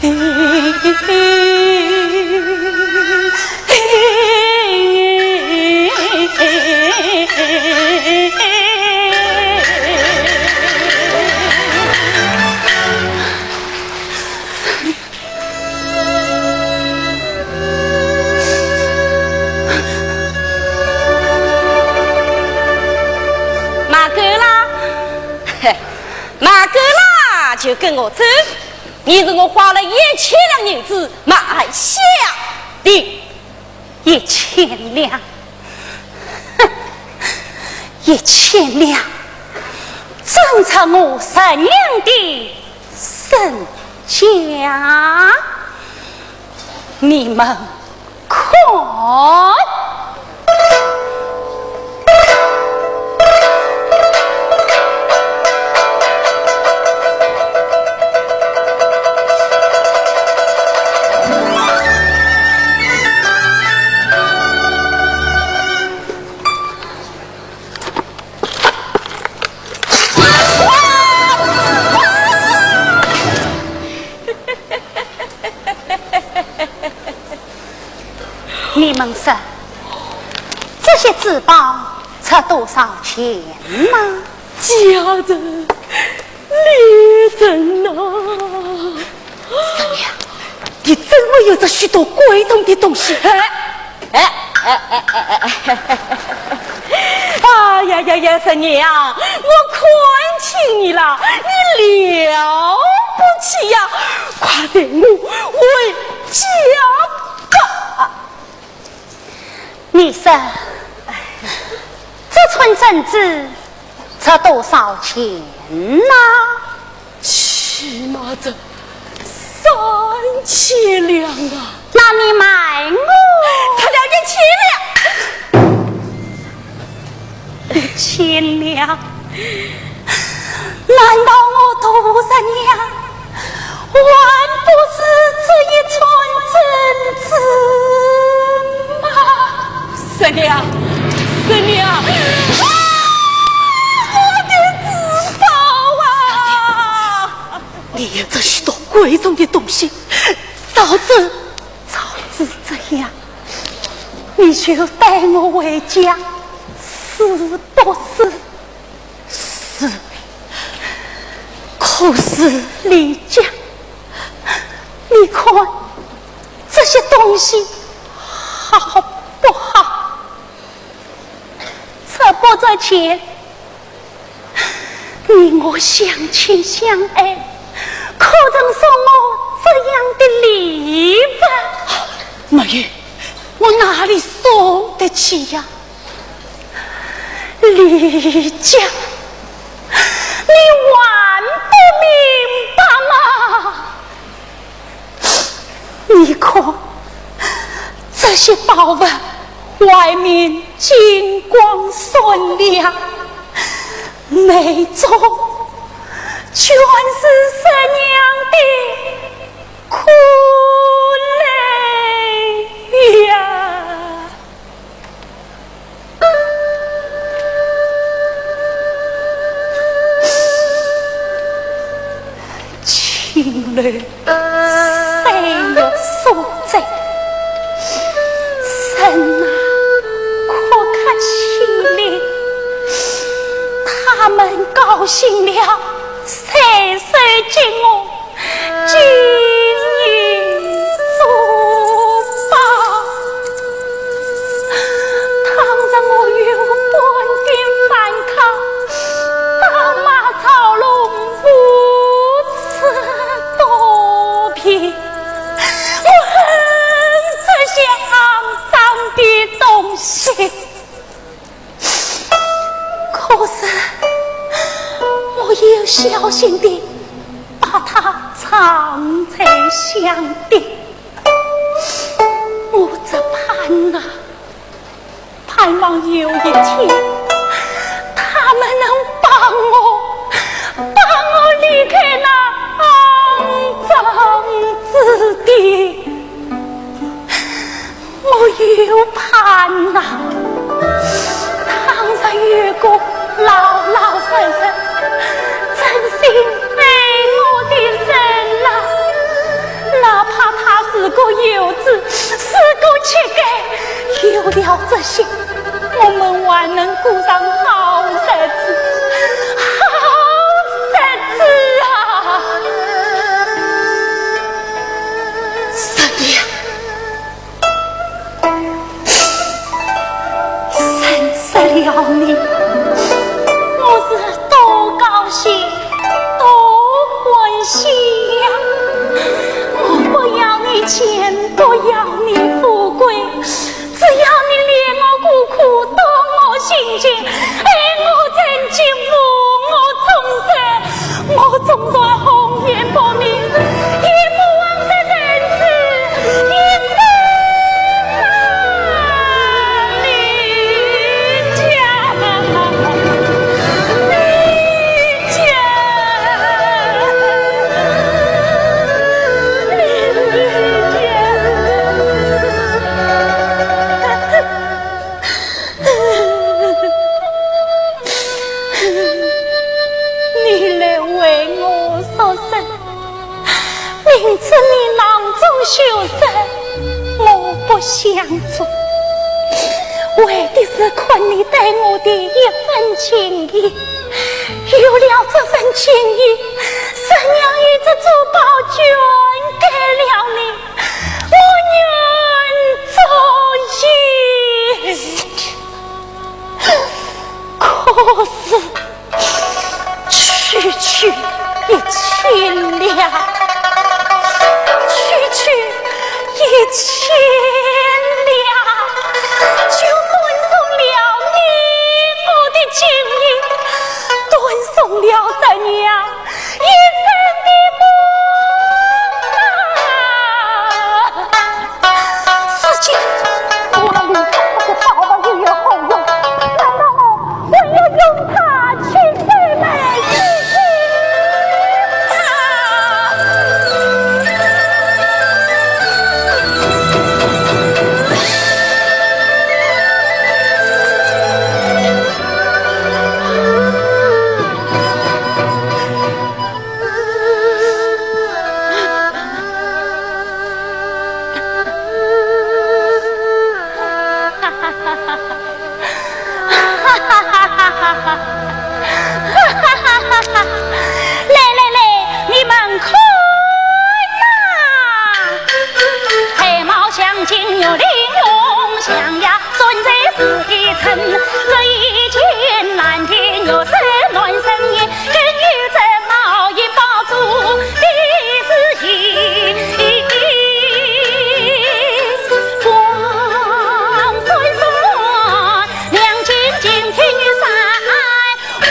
卖够了，嘿，卖够了，就跟我走。你是我花了一千两银子买下的。一千两？哼，一千两，怎值我十两的身价？你们 看。你们说，这些珠宝值多少钱吗？家人，里人呐！三娘，你怎么有这许多贵重的东西？哎，哎，哎，哎，哎，哎，哎呀呀呀，三娘，我看清你了，你了不起呀！快随我回家吧。你说，这串珍珠 值多少钱呐？起码值三千两啊！那你卖我？值了一千两。一千两？难道我杜十娘 还不是这一串珍珠吗？十娘，十娘，啊，我的珠宝啊！你有这许多贵重的东西，早知，早知这样，你就带我回家，是不是？ 是，可是李家，你看这些东西好不好？值不值钱？你我相亲相爱，可曾送我这样的礼物？没有，我哪里送得起呀？ 李家，你还不明白吗？你看，这些宝物外面金光闪亮，内中全是十娘的苦泪呀。 青楼岁月所在，人啊，可看清了，他们高兴了，随手给我 金银珠宝。倘若我有半点反抗，打马超龙无处躲避。我恨这些肮脏的东西。 可是我又小心地把它藏在箱底。我只盼啊，盼望有一天，他们能帮我，帮我离开那肮脏之地。 我又盼呐，倘若有个老老实实、真心爱我的人啊，老明知你囊中羞涩，我不想做，为的是看你对我的一份情谊。有了这份情谊，十娘与这珠宝全给了你，我愿做一。可是 区区一千两，区区一千两，就断送了你我的情谊，断送了咱娘一生的梦啊！如今我们离开这个宝宝又有何用？难道我 我要用它去对美自己啊！哈哈哈哈哈！哈哈哈哈哈！来来来，你们看呐！黑猫象精，玉玲珑象牙，钻在石底层，这一件蓝的玉色暖身衣，更有这毛衣宝珠的是一光闪闪，两件金铁玉闪光。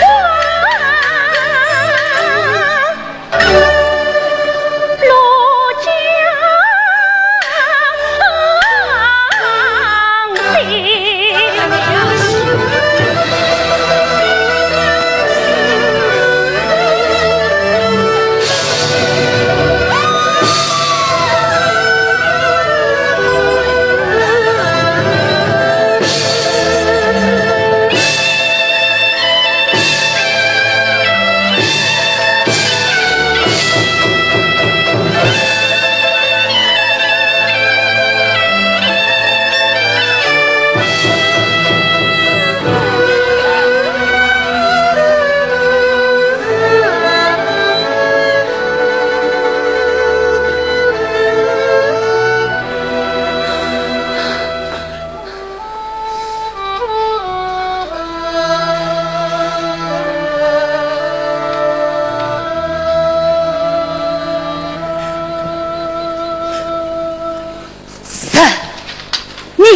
十年。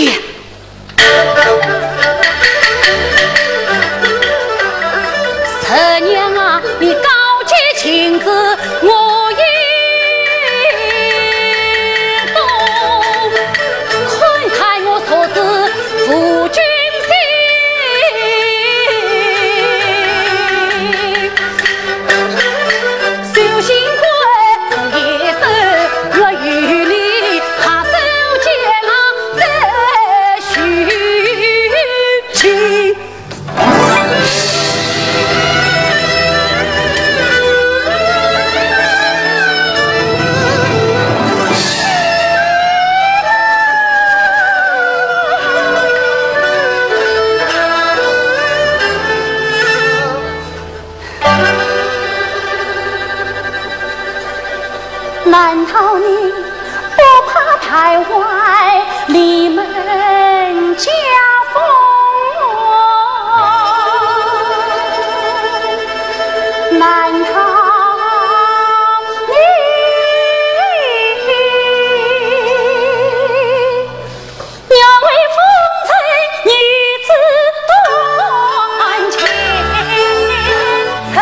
十娘啊，你高洁情志我也懂，看看我所做之负君心。 难道你不怕太坏你们家风？难道你 愿为风尘女子断前程。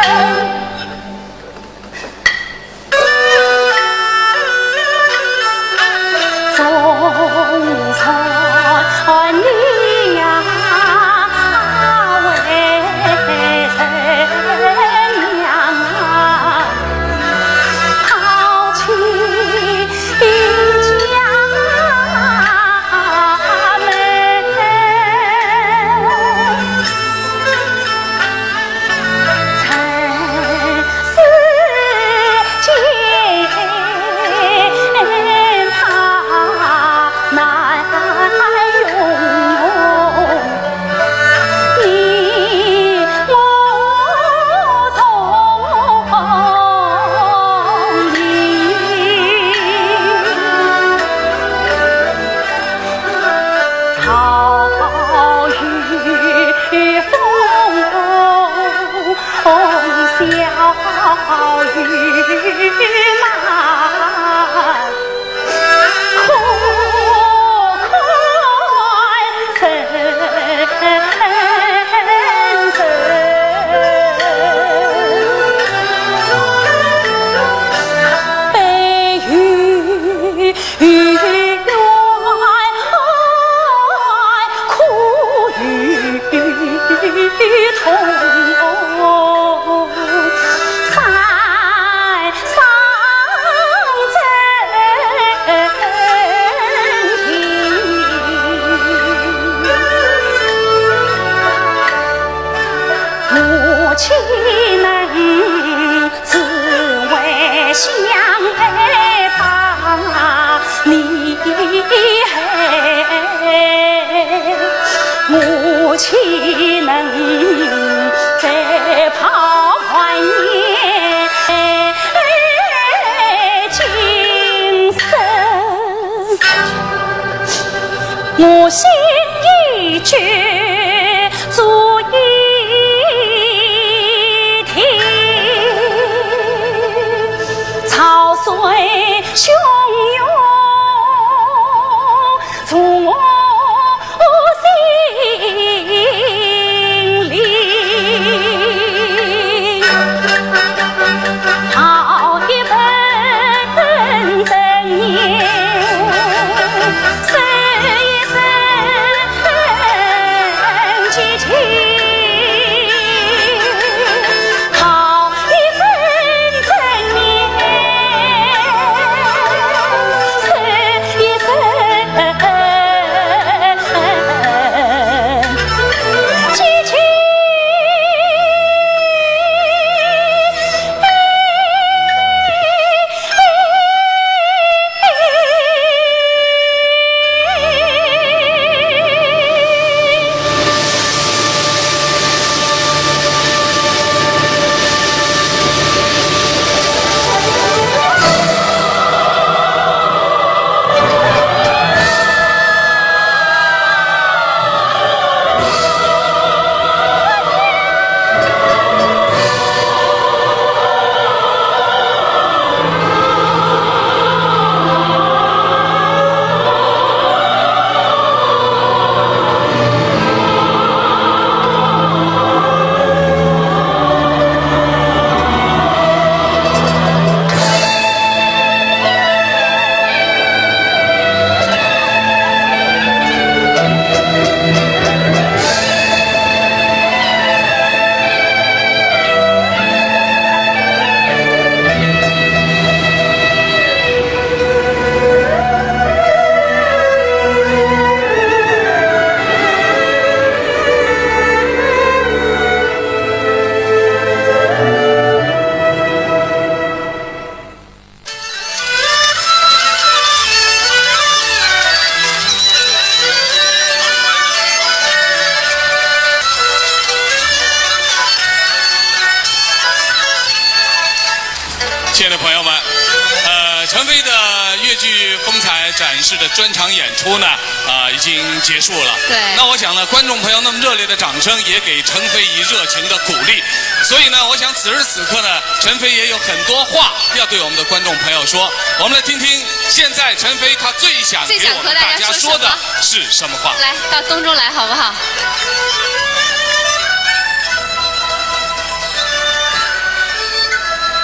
亲爱的朋友们，呃，陈飞的越剧风采展示的专场演出呢，呃，已经结束了。对。那我想呢，观众朋友那么热烈的掌声也给陈飞以热情的鼓励。所以呢，我想此时此刻呢，陈飞也有很多话要对我们的观众朋友说。我们来听听现在陈飞他最想给我们大家说的是什么话。最想和大家说什么？来，到东中来好不好？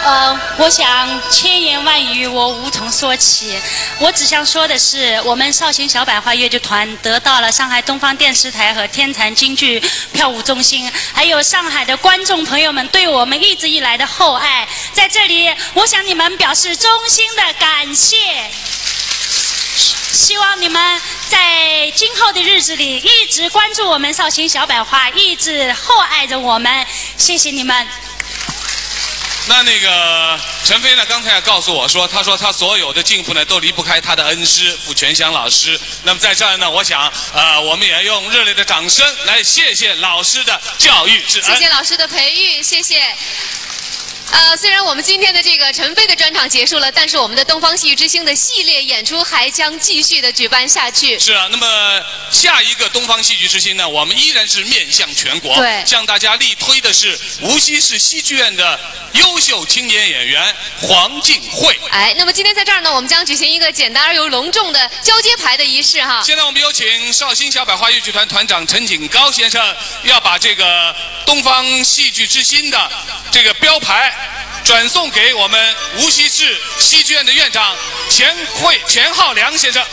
呃，我想千言万语我无从说起，我只想说的是，我们绍兴小百花越剧团得到了上海东方电视台和天蟾京剧票务中心，还有上海的观众朋友们对我们一直以来的厚爱，在这里我向你们表示衷心的感谢。希望你们在今后的日子里一直关注我们绍兴小百花，一直厚爱着我们，谢谢你们。那那个陈飞呢，刚才也告诉我说，他说他所有的进步呢，都离不开他的恩师傅全祥老师。那么在这儿呢，我想，呃，我们也用热烈的掌声来谢谢老师的教育之恩。谢谢老师的培育，谢谢。呃，虽然我们今天的这个陈飞的专场结束了，但是我们的东方戏剧之星的系列演出还将继续的举办下去。是啊，那么下一个东方戏剧之星呢，我们依然是面向全国，对向大家力推的是无锡市戏剧院的优秀青年演员黄静慧。哎，那么今天在这儿呢，我们将举行一个简单而又隆重的交接牌的仪式哈。现在我们有请绍兴小百花越剧团团长陈景高先生，要把这个东方戏剧之星的这个标牌转送给我们无锡市戏剧院的院长钱慧钱浩良先生。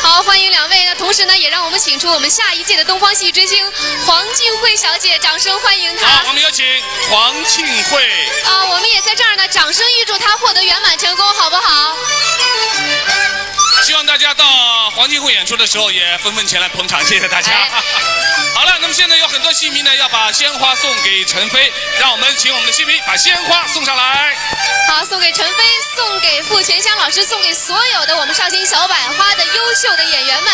好，欢迎两位呢。同时呢，也让我们请出我们下一届的东方戏剧之星黄静慧小姐，掌声欢迎她。好，我们有请黄静慧。啊，我们也在这儿呢，掌声预祝她获得圆满成功，好不好？希望大家到黄静慧演出的时候也纷纷前来捧场，谢谢大家。哎好了，那么现在有很多戏迷呢要把鲜花送给陈飞，让我们请我们的戏迷把鲜花送上来。好，送给陈飞，送给付全香老师，送给所有的我们绍兴小百花的优秀的演员们。